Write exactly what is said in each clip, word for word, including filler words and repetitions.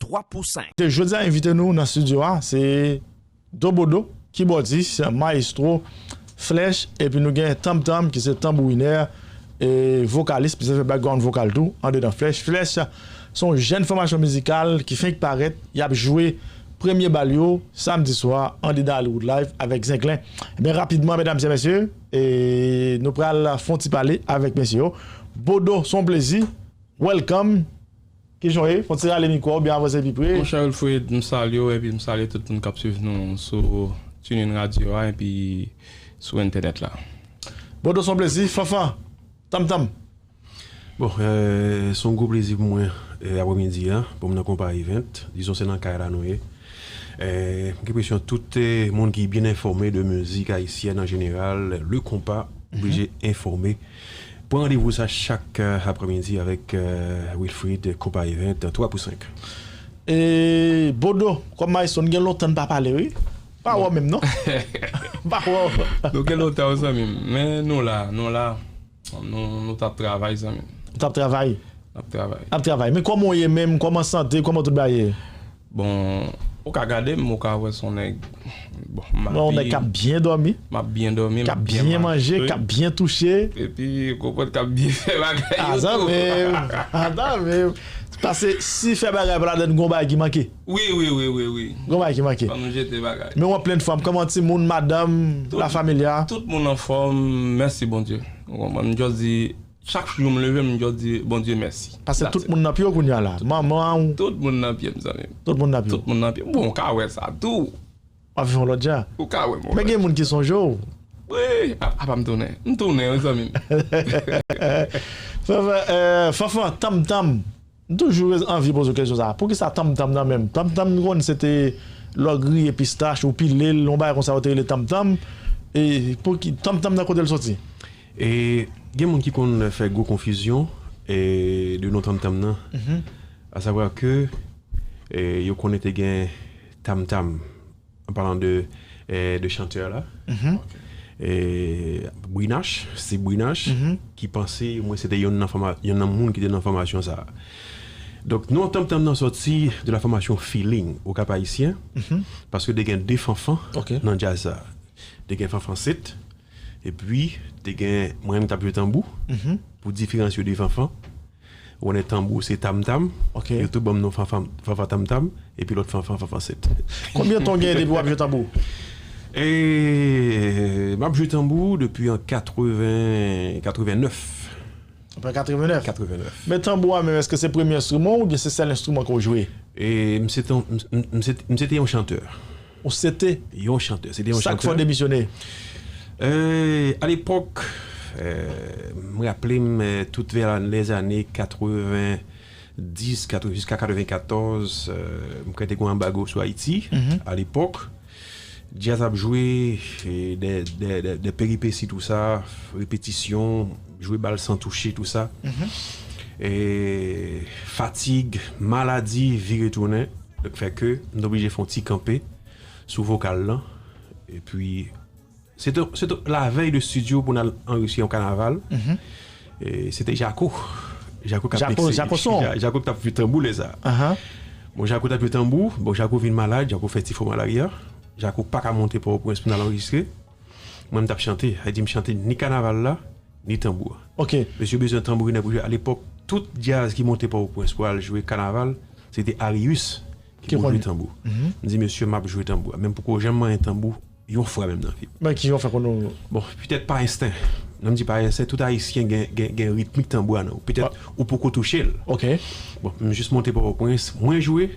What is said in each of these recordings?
twa pou senk. Jodi a, envite nou nan estidyo a, se Dobodo, kibòdis, mayestwo, Flèch, epi nou gen Tanmtanm, ki se tanbourinè e vokalis, ki se fè background vokal tou, andedan Flèch. Flèch, se yon jèn fòmasyon mizikal ki fenk parèt, y ap jwe premye bal yo, samdi swa, andedan Hollywood Live avèk Zenglen. Ebyen, rapidman, medam e mesye, e nou pral fè yon ti pale avèk mesye yo. Bodo, se yon plezi. Welcome. Kijan w ye? Fon ti rale mikwo a oubyen avanse pi pre. Monchè Wilfred, m salye w epi m salye tout moun k ap swiv nou sou TuneIn Radio a epi sou entènèt la. Bodo, se yon plezi. Fanfan, Tanmtanm. Bon, euh, se yon gwo plezi pou mwen, euh, aprèmidi a, pou m nan Konpa Event. Dizon se nan kay la nou ye. Euh, m gen enpresyon tout, euh, moun ki byen enfòme de mizik ayisyèn an jeneral, le konpa, oblije enfòme. Pran randevou sa chak, euh, aprèmidi avèk, euh, Wilfrid, Konpa Event, twa pou senk. E Bodo, kòm mayestwo, n gen lontan n pa pale, wi. Pa wè w menm, non? Pa wè w. Nou gen lontan, wi, zanmi m. Men nou la, nou la. Nou, nou t ap travay, zanmi m. Ou t ap travay? N ap travay. N ap travay. Men kòman w ye menm? Kòman sante? Kòman tout bagay ye? Bon, ou ka gade m, ou ka wè se yon nèg, bon, m... Non, yon nèg k ap byen dòmi. M ap byen dòmi, m ap byen manje, k ap byen touche. Epi, ou konprann, k ap byen fè bagay yo tou. A, zanmi m. A, zanmi m. Paske si fè bagay pa ladann, gon bagay ki manke. Wi, wi, wi, wi, wi. Gon bagay ki manke. Fò nou jete bagay. Men w an plenn fòm. Kòman timoun, madanm, lafamilya? Tout moun anfòm, mèsi Bondye. Ou konprann? M just di, chak jou m leve, m just di Bondye mèsi. Paske tout moun nan pye w kounye a la. Manman w. Tout moun nan pye m, zanmi m. Tout moun nan pye w. Tout moun nan pye m. Bon, ou ka wè sa tou. W ap viv yon lòt jan. Ou ka wè m yon lòt jan. Men gen moun ki sonje w. Wi, a, apa m tounen? M tounen, wi, zanmi m. Fanfan, euh, Fanfan, Tanmtanm. M toujou anvi poze w kesyon sa a. Poukisa Tanmtanm nan menm? Tanmtanm, m konn se te lè w griye pistach, ou pile l, yon bagay konsa, yo te rele Tanmtanm. E pouki Tanmtanm nan, kote l soti? E gen moun ki konn fè gwo konfizyon, e, de non Tanmtanm nan. Asavwa ke, e, yo konnen te gen Tanmtanm. An palan de, eh, de chantè la. Eh, Brinach, se Brinach ki panse, mwen, se te yonn nan fòma-, yonn nan moun ki te nan fòmasyon sa a. Donk, non Tanmtanm nan sòti de la fòmasyon Feeling, Okap Ayisyen, paske te gen de Fanfan nan djaz sa a. Te gen Fanfan Set, epi te gen mwen menm k t ap jwe tanbou, pou diferansye yo de Fanfan. Ou konnen tanbou se Tanmtanm. Ok. Yo tou ban m non Fanfan, Fanfan Tanmtanm, epi lòt Fanfan, Fanfan Set. Konbyen tan w genyen depi w ap jwe tanbou? E, m ap jwe tanbou depi an katreven, katrevennèf. Apre katrevennèf? Katrevennèf. Men tanbou a menm, èske se premye enstriman w oubyen se sèl enstriman ke w jwe? E, m se te, m, m, m se, m se te yon chantè. Ou se te yon chantè. Se te yon chantè. Sa k fè w demisyone? Euh, alepòk, euh, m raple m, euh, tout vè lèzane katrevendis, katrevendis, jiska katrevennkatrèz, euh, m kwè te gen yon anbago sou Ayiti. Alepòk, djaz ap jwe, e, de, de, de, de peripesi, tou sa, repetisyon, jwe bal san touche, tou sa. E fatig, maladi, vire tounen. Donk, fè ke m te oblije fè yon ti kanpe sou vokal lan. Epi, se te, se te lavèy de estidyo pou n al anrejistre yon kanaval. E se te Jako. Jako k ap Jako, mikse. Jako son. Ja-, Jako k t ap jwe tanbou lè sa a. Bon, Jako t ap jwe tanbou. Bon, Jako vin malad. Jako fè ti fò malari a. Jako pa ka monte Pòtoprens pou n al anrejistre. Mwen, m t ap chante. Sa vle di, m chante ni kanaval la, ni tanbou a. Ok. Mesye bezwen tanbourinè pou jwe. Alepòk, tout djaz ki monte Pòtoprens pou al jwe kanaval, se te Arius ki pou jwe tanbou. M di, "Mesye, m ap jwe tanbou a." Men m poko janm manyen tanbou yon fwa menm nan vi m. Men ki jan w fè konnen w... Bon, petèt pa ensten. Lè m di pa ensten, tout Ayisyen gen, gen, gen ritmik tanbou a nan yo. Petèt ou poko touche l. Ok. Bon, m jis monte Pòtoprens, mwen jwe,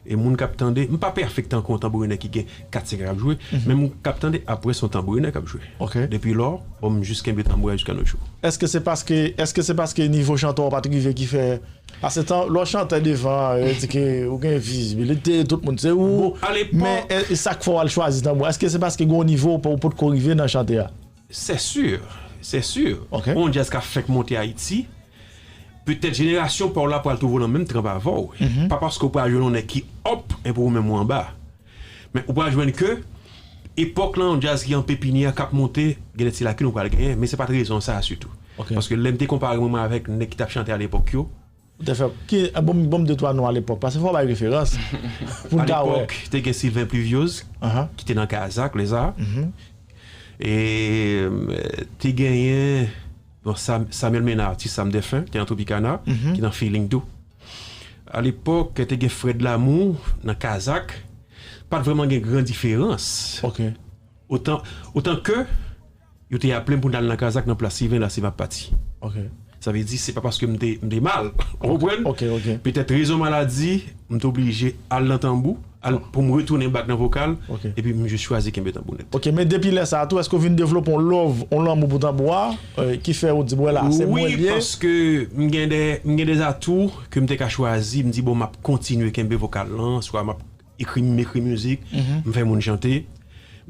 e moun k ap tande, m pa pèfèk tankou yon tanbourinè ki gen kat, senk an k ap jwe, men moun k ap tande, apre se yon tanbourinè k ap jwe. Ok. Depi lò, bon, m jis kenbe tanbou a jiska nòt jou. Èske se paske, èske se paske nivo chante w pa t rive ki fè, paske tan, lè w chante devan, yo di ke ou gen vizibilite, tout moun se ou. Bon, alepòk. Men, e, e sa k fè w al chwazi tanbou a? Èske se paske gen yon nivo ou pa, ou potko rive nan chante a? C'est sûr, c'est sûr. Ok. On djaz k ap fèk monte Ayiti, petèt jenerasyon pa w la pral twouve w nan menm tranp avè w. Pa paske w pral jwenn yon nèg ki up, epi ou menm ou anba. Men ou pral jwenn ke epòk lan, yon djaz ki an pepinyè k ap monte, gen de ti lakin ou pral genyen, men se pa t rezon sa a sitou. Ok. Paske lè m te konpare mwen, mwen avèk nèg ki t ap chante alepòk yo, Te fè, ki, bon, bon, de twa non alepòk, paske fò bay referans pou n ka wè. Alepòk, te gen Sylvain Pluviose, ki te nan Kazak, lè sa. E, te genyen, bon, Sam, Samuel Ménard, atis sa m defen, ki te nan Tropicana, ki nan Feeling tou. Alepòk, te gen Fred Lamour nan Kazak. Pa t vrèman gen gran diferans. Otan, otan ke yo te aple m pou n al nan Kazak nan plas Sylvain la si m ap pati. Sa vle di, se pa paske m te, m te mal, ou konprann? Petèt rezon maladi, m te oblije al nan tanbou, al, pou m retounen back nan vokal, epi m jis chwazi kenbe tanbou nèt. Ok, men depi lè sa a tou, èske w vin devlope yon love, yon lanmou pou tanbou a, ki fè ou di, "Bon, la, se mwen l ye"? Wi, paske m gen de, m gen de atou ke m te ka chwazi, m di, "Bon, m ap kontinye kenbe vokal lan, swa m ap ekri, m ekri mizik, m fè moun chante."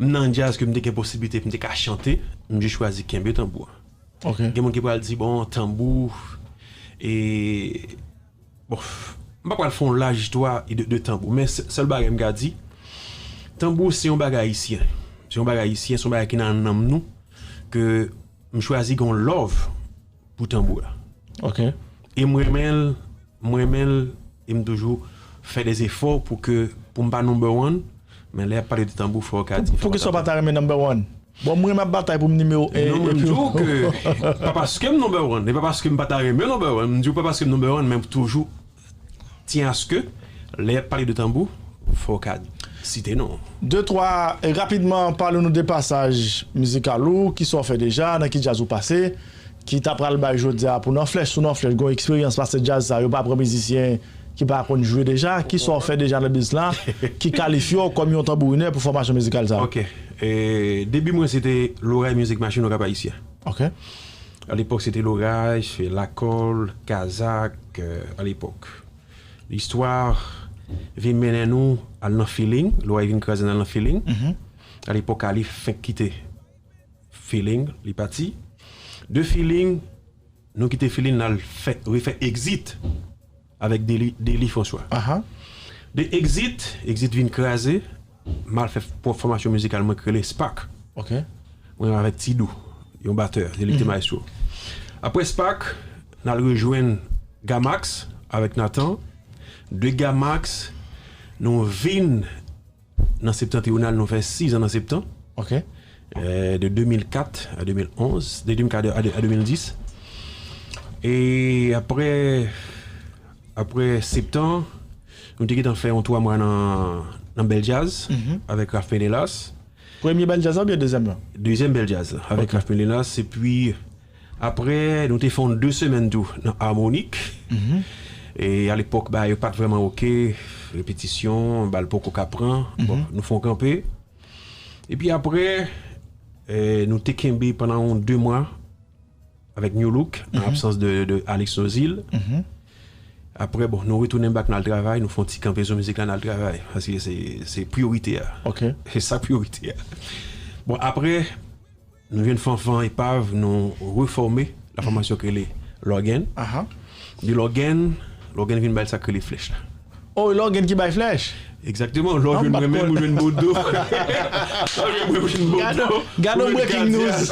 M nan djaz ke m te gen posiblite pou m te ka chante, m jis chwazi kenbe tanbou an. Gen moun ki pral di, "Bon, tanbou, e, bon, m pa pral fè yon laj istwa de, de tanbou, men sèl bagay m ka di, tanbou se yon bagay ayisyen. Se yon bagay ayisyen, se yon bagay ki nan nanm nou, ke m chwazi gen yon love pou tanbou la." E m renmen l, m renmen l, e m toujou fè de efò pou ke, pou m pa number one, men lè y ap pale de tanbou, fò w ka di. Poukisa w pa ta renmen number one? Bon, mwen, m ap batay pou m nimewo en. Non, mwen, m di w ke pa paske m number one, e pa paske m pa ta renmen number one, m di w pa paske m number one, men m toujou tyen aske lè y ap pale de tanbou, fò w ka site non. De twa, e, rapidman, pale nou de pasaj mizikal ou, kisa w fè deja, nan ki djaz ou pase, ki ta pral bay jodi a pou Nan Flèch, sou Nan Flèch, gon eksperyans, paske djaz sa, yo pa pran mizisyen ki pa konn jwe deja, kisa w fè deja nan biznis la, ki kalifye w kòm yon tanbourinè pou fòmasyon mizikal sa? Ok. E, debi mwen, se te Loray Music Machine Okap Ayisyen. Ok. Alepòk, se te Loray, Lakòl, Kazak, e, alepòk. Listwa vin mennen nou al nan Feeling, Loray vin kraze n al nan Feeling. Alepòk, Khalif fenk kite Feeling, li pati. De Feeling, nou kite Feeling, n al fè, refè Exit avèk Deli, Deli François. De Exit, Exit vin kraze, m al fè pwòp fòmasyon mizikal mwen ki rele Spark. Ok. Mwen avèk Tidou, yon batè, se li ki te maestro. Apre Spark, n al rejwenn Gamax avèk Nathan. De Gamax, nou vin nan Septentrional, nou fè sis an nan Septan. Ok. Euh, de de mil kat a de mil onz, de de mil kat a de, a de mil dis. E apre, apre Septan, nou te gentan fè yon twa mwa nan, nan Bèl Djaz, avèk Ralph Menelas. Premye Bèl Djaz la oubyen dezyèm nan? Dezyèm Bèl Djaz la, avèk Ralph Menelas. Epi, apre, nou te fè yon de semèn tou nan Harmonik. E alepòk, bagay yo pa t vrèman oke. Repetisyon, bal poko ka pran. Bon, nou fè yon kanpe. Epi apre, eh, nou te kenbe pandan yon de mwa avèk New Look, an absans de, de Alex Nozil. Apre, bon, nou retounen back, n al travay, nou fè yon ti kanpe sou mizik la, n al travay. Paske se, se priyorite a. Ok. Se sa k priyorite a. Bon, apre, nou jwenn Fanfan Epav, nou refòme la fòmasyon ki rele Lògèn. De Lògèn, Lògèn vin bay sa k rele Flèch la. Oh, Lògèn ki bay Flèch? Egzakteman, lò jwenn mwen menm, ou jwenn Bodo. Lò jwenn mwen, ou jwenn Bodo. Gade yon breaking news.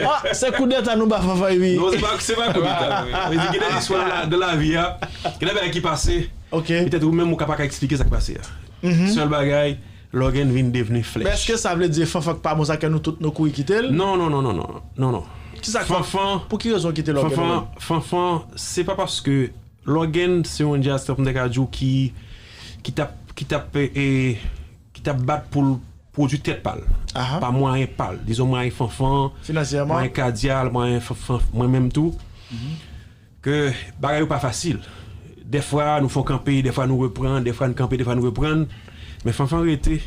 Ah, se koudeta nou ba Fanfan Epav. Non, se pa, se pa koudeta. Vle di, gen de istwa la, nan lavi a, gen de bagay ki pase. Ok. Petèt ou menm ou ka pa ka eksplike sa k pase a. Sèl bagay, Lògèn vin devni Flèch. Men èske sa vle di Fanfan k pa bon, sa k fè nou tout nou kouri kite l? Non, non, non, non, non. Non, non. Kisa k fè? Fanfan, pou ki rezon w kite Lògèn ou menm? Fanfan, Fanfan, se pa paske Lògèn se yon djaz, tankou m te ka di w, ki, ki t ap, ki t ap, e, e, ki t ap bat pou l pwodui tèt pa l. Pa mwayen pa l. Dizon mwayen Fanfan, mwayen Kadyal, mwayen Fanfan, mwen menm tou. Ke bagay yo pa fasil. Dèfwa nou fè yon kanpe, dèfwa nou reprann, dèfwa n kanpe, dèfwa nou reprann. Men Fanfan rete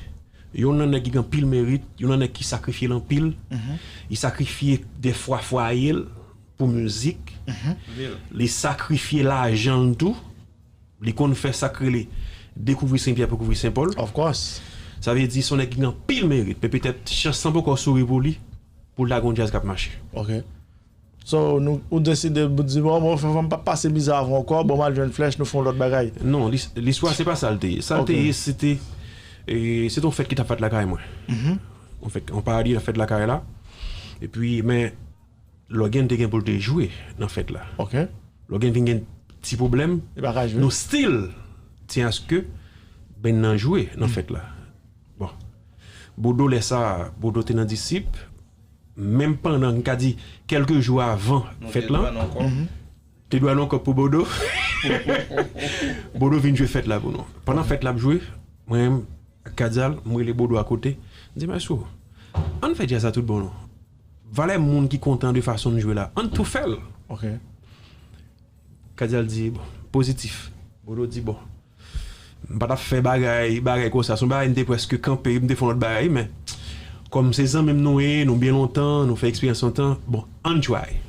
youn nan nèg ki gen anpil merit, youn nan nèg ki sakrifye l anpil. Li sakrifye dèfwa fwaye l pou mizik. Li sakrifye lajan l tou. Li konn fè sa k rele dekouvri Senpyè pou kouvri Senpòl. Of course. Sa vle di se yon nèg ki gen anpil merit, men petèt chans lan poko souri pou li, pou l ta gen yon djaz k ap mache. Ok. So, nou, ou deside, ou di, "Bon, bon, Fanfan, m p ap pase mizè avè w ankò, bon, m al jwenn Flèch, nou fè yon lòt bagay." Non, lis-, listwa se pa sa l te ye. Sa l te ye, se te, e, se te yon fèt ki t ap fèt lakay mwen. Yon fèt, yon paradi t ap fèt lakay la. Epi, men, Lògèn te gen pou l te jwe nan fèt la. Ok. Lògèn vin gen ti pwoblèm. Li pa ka jwe. Nou still tyen aske band nan jwe nan fèt la. Bon. Bodo, lè sa, Bodo te nan Disip. Menm pandan, m ka di, kèlke jou avan fèt lan, te dwe al nan kòb pou Bodo. Bodo vin jwe fèt la pou nou. Pandan fèt la ap jwe, mwen, ak Kadial, m rele Bodo akote. M di, "Maestro, ann fè djaz la tout bon, non. Valè moun ki kontan de fason n jwe la, ann tou fè l." Ok. Kadial di, "Bon, pozitif." Bodo di, "Bon, m pa t ap fè bagay, bagay konsa. Se yon bagay m te prèske kanpe, m te fè yon lòt bagay, men kòm se zanmi m nou ye, nou byen lontan, nou fè eksperyans lontan, bon, ann try."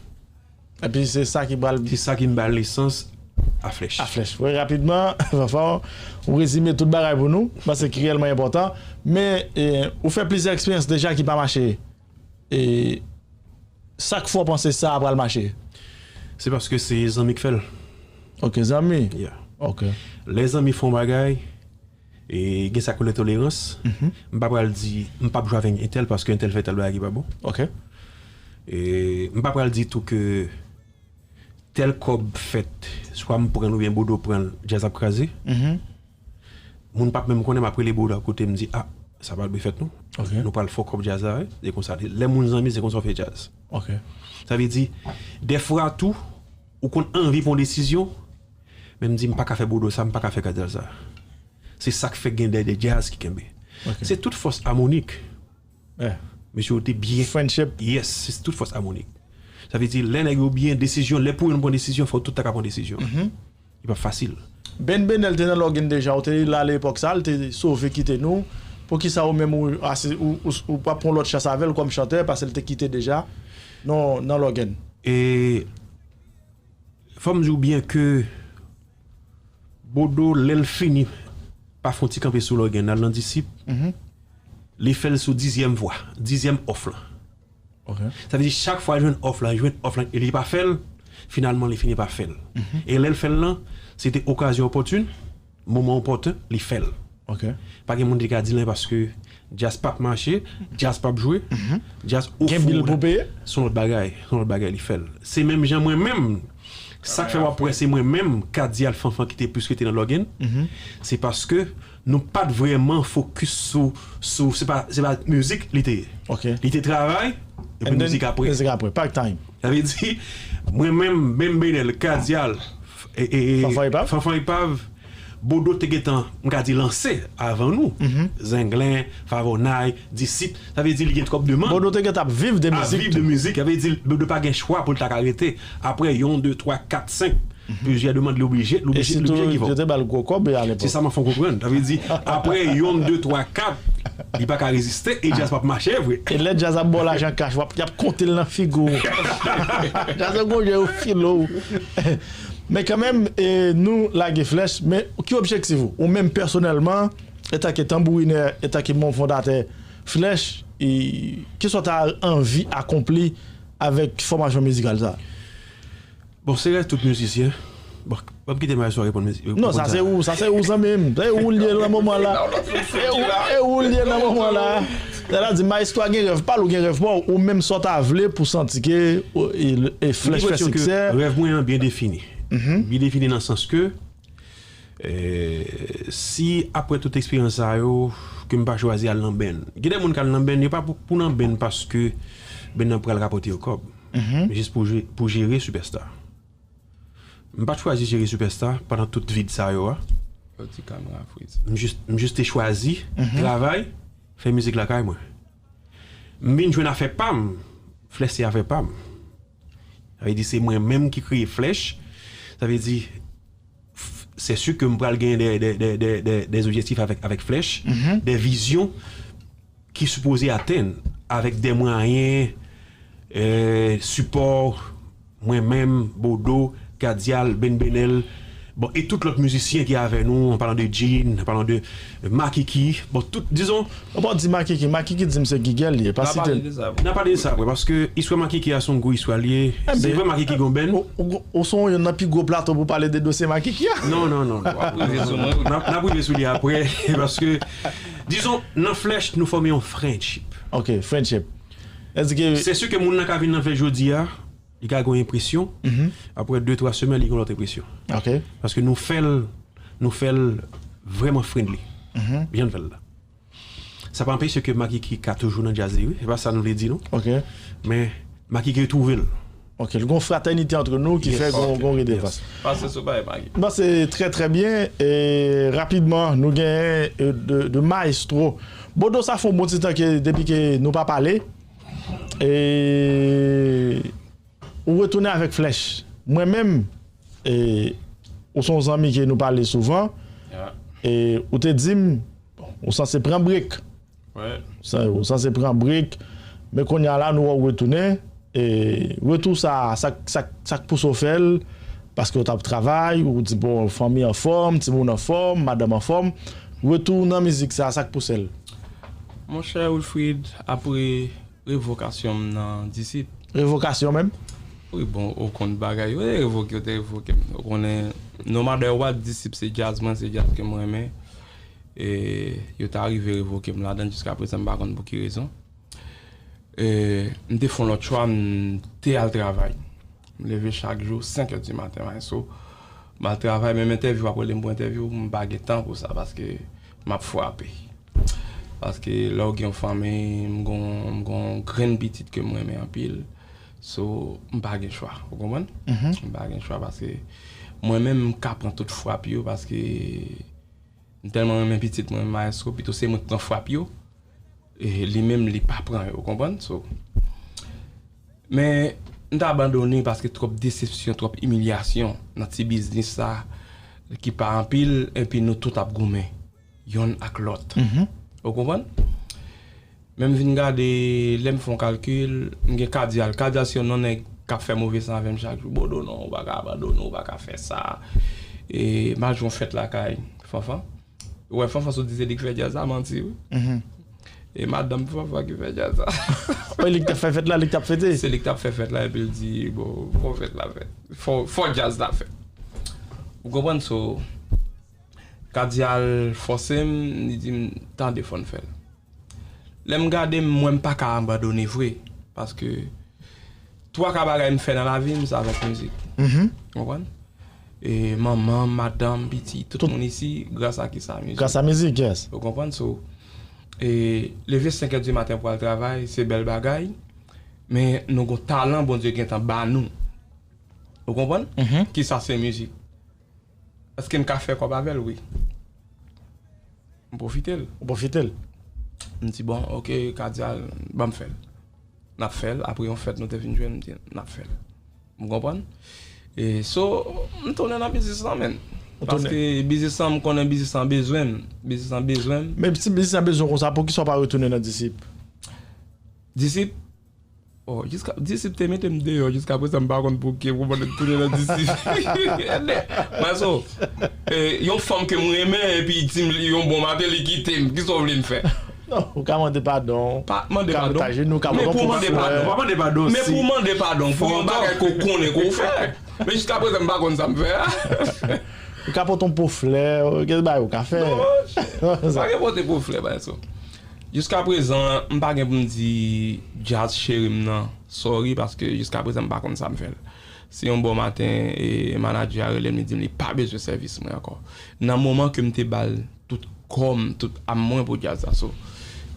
Epi se sa ki pral. Se sa ki ba nesans a Flèch. A Flèch. Wi, rapidman, Fanfan, ou rezime tout bagay pou nou, paske ki reyèlman enpòtan. Men, eh, ou fè plizyè eksperyans deja ki pa mache. E sa k fè w panse sa a pral mache? Se paske se zanmi k fè l. Ok, zanmi? Yeah. Ok. Lè zanmi fè yon bagay, e gen sa k rele tolerans. M pa pral di, m p ap jwe avèk entèl paske entèl fè tèl bagay ki pa bon. Ok. E m pa pral di tou ke tèl kòb fèt, swa m pran l oubyen Bodo pran l, djaz ap kraze. Moun p ap menm konnen, m ap rele Bodo akote, m di, "A, sa pa dwe fèt non. Ok. Nou pral fè kòb djaz la, wi." Se konsa, lè moun zanmi, se konsa w fè djaz. Ok. Sa vle di, dèfwa tou, ou konn anvi pran yon desizyon, men m di, "M pa ka fè Bodo sa, m pa ka fè Kadial sa." Se sa k fè gen de, de djaz ki kenbe. Ok. Se tout fòs amonik. Eh. Mesye yo te byen. Friendship. Yes, se tout fòs amonik. Sa vle di, lè nèg yo byen, desizyon, lè pou yo pran desizyon, fò tout ta ka pran desizyon. Li pa fasil. Ben Benel te nan Lògin deja, ou te la lepòk sa, l te sove kite nou. Poukisa ou menm ou, ase, ou, ou, ou pa pran lòt chans avè l kòm chantè, paske l te kite deja nan, nan Lògin? E fò m di w byen ke Bodo, lè l fini pa fè yon ti kanpe sou Lògin, al nan Disip, li fè l sou dizyèm vwa, dizyèm òf lan. Ok. Sa vle di chak fwa l jwenn òf la, jwenn òf la, e li pa fè l, finalman li fini pa fè l. E lè l fè l lan, se te okazyon opòtin, moman opòten, li fè l. Ok. Pa gen moun ki ka di l anyen paske djaz p ap mache, djaz p ap jwe, djaz ofri w. Gen bil pou peye? Se yon lòt bagay, se yon lòt bagay li fè l. Se menm jan mwen menm, sa k fè w ap wè se mwen menm, Kadial Fanfan ki te plis rete nan Lògin, se paske nou pa t vrèman fokis sou, sou, se pa, se pa mizik li te ye. Ok. Li te travay, epi mizik apre. Mizik apre, part time. Sa vle di, mwen menm, Ben Benel, Kadial, e, e, e, Fanfan Epav? Fanfan Epav, Bodo te gentan, m ka di, lanse avan nou. Zenglen, Favonay, Disip. Sa vle di, li gen twòp demann. Bodo te gentan ap viv de mizik tou. Ap viv de mizik. Sa vle di, Bodo pa gen chwa pou l ta ka rete. Apre, yon, de, twa, kat, senk. Plizyè demann, li oblije, li oblije, li oblije give up. E sitou, yo te ba l gwo kòb a lepòk. Se sa m ap fè w konprann. Sa vle di, apre yonn, de, twa, kat, li pa ka reziste e djaz p ap mache vre. E lè djaz ap ba w lajan kach, w ap, y ap konte l nan figi w. Djaz ap gon jan yo file w. Men kanmenm, e, nou lage Flèch, men ki objektif ou? Ou menm pèsonèlman, antanke tanbourinè, antanke manm fondatè Flèch, e, kisa w ta anvi akonpli avèk fòmasyon mizikal sa a? Bon, se rèv tout mizisyen. Bon, ban m kite Maestro reponn, reponn sa. Non, sa se ou, sa se ou zanmi m. Se ou l ye nan moman la. E ou, e ou l ye nan moman la. Sa vle di, Maestro a gen rèv pa l, ou gen rèv pa w, ou menm sa w ta vle pou santi ke, e, e Flèch fè siksè. Rèv mwen an byen defini. Byen defini nan sans ke, e, si apre tout eksperyans sa yo, ke m pa chwazi al nan band. Gen de moun k al nan band, yo pa pou, pou nan band paske band nan pral rapòte yo kòb. Men jis pou jwe, pou jere Superstar. M pa t chwazi jere Superstar pandan tout vid sa yo a. Yo di kamera friz. M jis, m jis te chwazi travay, fè mizik lakay mwen. M vin jwenn afè pa m, Flèch se afè pa m. Sa vle di se mwen menm ki kreye Flèch. Sa vle di, f-, se si ke m pral gen de, de, de, de, de, de objektif avèk, avèk Flèch, de vizyon ki sipoze atenn avèk de mwayen, e, sipò, mwen menm, Bodo, Kadial, Ben Benel, bon, e tout lòt mizisyen ki avè nou, an palan de Jean, an palan de, e, Makiki, bon, tout, dizon. Ou pa di Makiki, Makiki di m se Gigèl li ye, pa site l. N a pale de sa apre, paske istwa Makiki a se yon gwo istwa li ye. Se vre Makiki gon band. Ou, ou, ou se yon nan pi gwo plato pou pale de dosye Makiki a. Non, non, non, non. N ap, n ap rive sou li apre, paske, dizon, nan Flèch, nou fòme yon friendship. Ok, friendship. Se si ke moun nan ka vin nan Flèch jodi a, Li ka gen yon enpresyon, apre de twa semèn, li gen yon lòt enpresyon. Ok. Paske nou fè l, nou fè l vrèman friendly. Jan n fè l la. Sa pa anpeche ke Makiki ka toujou nan djaz li, wi. Se pa sa nou vle di, non. Ok. Men Makiki retwouve l. Ok, l gon fratènite antre nou ki fè gon gon rete fas. Pase sou bay Maki. Bon, se trè trè byen. E rapidman, nou genyen e, de, de maestro. Bodo, sa fè yon bon ti tan ke depi ke nou pa pale. E ou retounen avèk Flèch. Mwen menm, e, ou se yon zanmi ke nou pale souvan. E ou te di m, ou sanse pran brek. Wè. Sa, ou sanse pran brek. Men kounye a la, nou wè w retounen. E retou sa, sa, sa, sa k pouse w fè l? Paske w t ap travay, ou di, bon, fanmi anfòm, timoun anfòm, madanm anfòm. Retou nan mizik sa, sa k pouse l? Monchè Wilfrid, apre revokasyon m nan Disip. Revokasyon menm? Wi, bon, ou konn bagay yo, yo te revoke, yo te revoke m. Ou konnen, no matter what, Disip se djaz mwen, se djaz ke m renmen. E yo ta rive revoke m ladan, jiska prezan m pa konn pou ki rezon. E m te fè yon lòt chwa, m te al travay. M leve chak jou, senk è di maten, maestro. M al travay, menm entèvyou, ap rele m pou entèvyou, m pa gen tan pou sa, paske m ap frape. Paske lè w gen yon fanmi, m gon, m gon grenn pitit ke m renmen anpil. So, m pa gen chwa, ou konprann? M pa gen chwa paske mwen menm m ka pran tout frap yo paske m tèlman renmen pitit mwen, maestro, pito se mwen k pran frap yo. E li menm li pa pran yo, ou konprann? So, men m t abandone paske twòp desepsyon, twòp imilyasyon nan ti biznis sa ki pa anpil, epi nou tout ap goumen yonn ak lòt. Ou konprann? Men m vin gade, lè m fè yon kalkil, m gen Kadial. Kadial se yon non nèg k ap fè move san avè m chak jou. Bodo non, ou pa ka abandone, ou pa ka fè sa. E m al jwe yon fèt lakay Fanfan. Ou wè Fanfan sot di se li k fè djaz la, manti wi. E madanm Fanfan ki fè djaz la. Wi, li k t ap fè fèt la, li k t ap fete. Se li k t ap fè fèt la, epi l di, bon, fò fèt la fèt. Fò, fò djaz la fèt. Ou konprann? So, Kadial fòse m, li di m, tande, fò n fè l. Lè m gade, m wè m pa ka abandone vre. Paske twa ka bagay m fè nan lavi m, se avèk mizik. Ou konprann? E manman m, madanm, pitit, tout moun isi, gras a kisa? Mizik. Gras a mizik, yes. Ou konprann? So, e leve senk è di maten pou al travay, se bèl bagay. Men nou gon talan Bondye gentan ba nou. Ou konprann? Kisa se mizik? Èske m ka fè kòb avè l? Wi. M pwofite l. Ou pwofite l. M di, bon, ok, Kadial, ban m fè l. N ap fè l. Apre yon fèt, nou te vin jwenn, m di, n ap fè l. M konprann? E so, m tounen nan biznis lan, menn. Paske biznis lan, m konnen biznis lan bezwen m. Biznis lan bezwen m. Men si biznis lan bezwen w konsa, poukisa w pa retounen nan Disip? Disip? Oh, jiska, Disip te mete m deyò, jiska prezan m pa konn pou ki pou mande m tounen nan Disip. Mwen so, e, yon fanm ke m renmen epi di m li yon bon maten li kite m, kisa w vle m fè? Non, ou ka mande padon. Pa mande padon. Ka taje nou, ka Men pran pou mande pwofesè. Padon. Pa mande padon. Men pou mande padon pou yon bagay ke w konnen ke w fè. Men jiska prezan m pa konn sa m fè a. Ou ka pote yon po flè, gen bagay ou ka fè. Sa gen pote po flè, bagay so. Jiska prezan, m pa gen pou m di djaz cheri m nan sorry, paske jiska prezan m pa konn sa m fè l. Se yon bon maten, e, manadjè a rele m, li di m li pa bezwen sèvis mwen ankò. Nan moman ke m te ba l tout kò m, tout am mwen pou djaz la, so,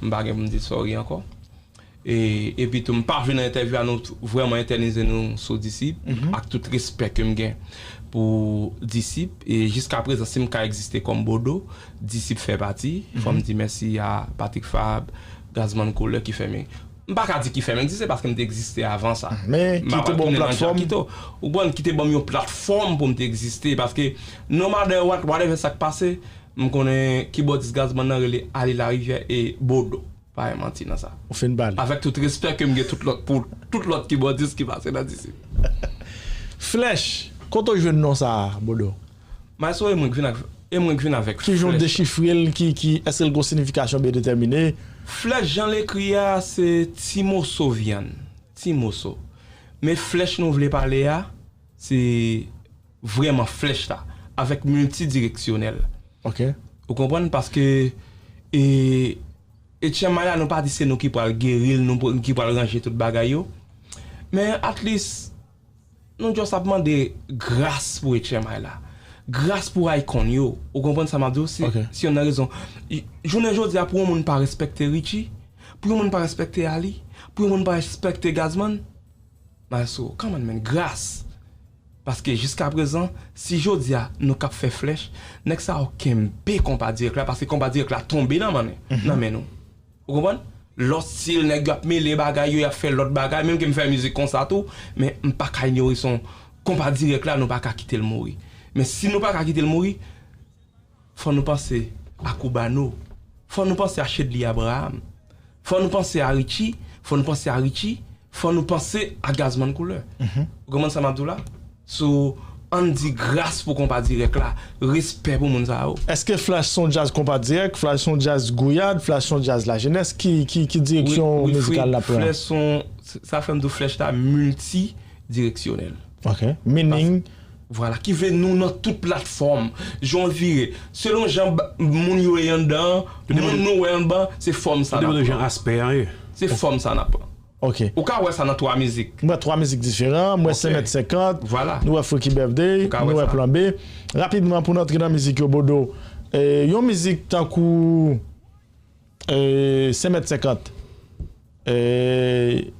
m pa gen pou m di sorry ankò. E, epi tou, m pa vle nan entèvyou a nou t-, vrèman entènize nou sou Disip, ak tout respè ke m gen pou Disip. E jiska prezan, si m ka egziste kòm Bodo, Disip fè pati. Fò m di mèsi a Patrick Fab, Gazman Couleur ki fè m. M pa ka di ki fè m egziste paske m te egziste avan sa. Men ki te ban w platfòm. Ou konprann, ki te ban m yon platfòm pou m te egziste. Paske no matter what, whatever sa k pase, m konnen kibòdis Gazman nan rele Ali Larivière e Bodo. Pa gen manti nan sa. Ou fin pale. Avèk tout respè ke m gen tout lòt, pou tout lòt kibòdis ki pase nan Disip. Flèch, kote w jwenn non sa a, Bodo? Maestro, e mwen k vin ak, e mwen k vin avèk Ki jan w Flèch. Dechifre l, ki, ki, èske l gon siyifikasyon byen detèmine? Flèch jan l ekri a, se ti moso vyann, ti moso. Men flèch nou vle pale a, se vrèman flèch la, avèk miltidireksyonèl. Ok. Ou konprann? Paske, e, e tchanmay la, nou pa di se nou ki pral geri l, nou pr-, ki pral ranje tout bagay yo. Men at least, Nou just ap mande gras pou H M I la. Gras pou Akon yo. Ou konprann sa m ap di w? Se, ok, se youn nan rezon. Jounen jodi a, pou yon moun pa respekte Richie, pou yon moun pa respekte Ali, pou yon moun pa respekte Gazman, Maestro, come on, man, gras. Paske jiskaprezan, si jodi a nou k ap fè flèch, nèg sa yo kenbe Konpa Dirèk la, paske Konpa Dirèk la tonbe nan men, nan men nou. Ou konprann? Lòt stil, nèg yo ap mele bagay yo, y ap fè lòt bagay, menm ke m fè mizik konsa tou, men m pa ka inyore son Konpa Dirèk la, nou pa ka kite l mouri. Men si nou pa ka kite l mouri, fò nou panse a Cubano, fò nou panse a Shedly Abraham, fò nou panse a Richie, fò nou panse a Richie, fò nou panse a Gazman Couleur. Ou konprann sa m ap di w la? So, ann di gras pou Konpa Dirèk la, respè pou moun sa yo. Èske Flash se yon djaz Konpa Dirèk, Flash se yon djaz gouyad, Flash se yon djaz lajenès? Ki, ki, ki direksyon mizikal l ap pran? Flash se yon, sa fè m di w flèch la miltidireksyonèl. Ok. Meaning? Vwala, ki vle nou nan tout platfòm. Jan w vire. Selon jan moun yo ye anndan, moun nou wè anndan, se fòm sa n ap pran. Jan aspè an ye. Se fòm sa n ap pran. Ok. Ou ka wè sa nan twa mizik. M wè twa mizik diferan, m wè senk mèt senkant, vwala, nou wè Freaky Birthday, nou wè Plan B. Rapidman, pou n antre nan mizik yo, Bodo, e, yon mizik tankou e, senk mèt senkant. E,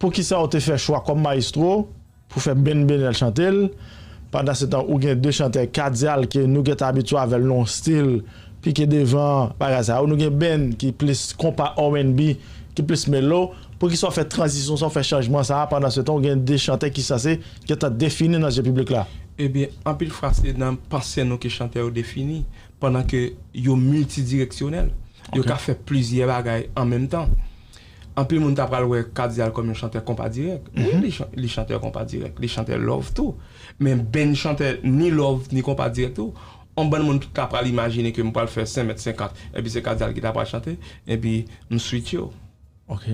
poukisa w te fè chwa kòm mayestwo pou fè Ben Benel chante l? Pandan se tan, ou gen de chantè, Kadial, ke nou gentan abitye avè l nan yon stil pike devan bagay sa yo. Nou gen Ben ki plis konpa R and B, ki plis melo. Poukisa w fè tranzisyon sa, w fè chanjman sa a? Pandan se tan, ou gen de chantè ki sanse gentan defini nan je piblik la. Ebyen, anpil fwa se nan panse nou ke chantè yo defini, pandan ke yo miltidireksyonèl. Yo ka fè plizyè bagay an menm tan. Anpil moun ta pral wè Kadial kòm yon chantè Konpa Dirèk. Wi, li chan-, li chantè Konpa Dirèk, li chantè love tou. Men Ben chantè ni love ni Konpa Dirèk tou. Yon bann moun ta pral imajine ke m pral fè senk mèt senkant, epi se Kadial ki ta pral chante, epi m switch yo. Ok.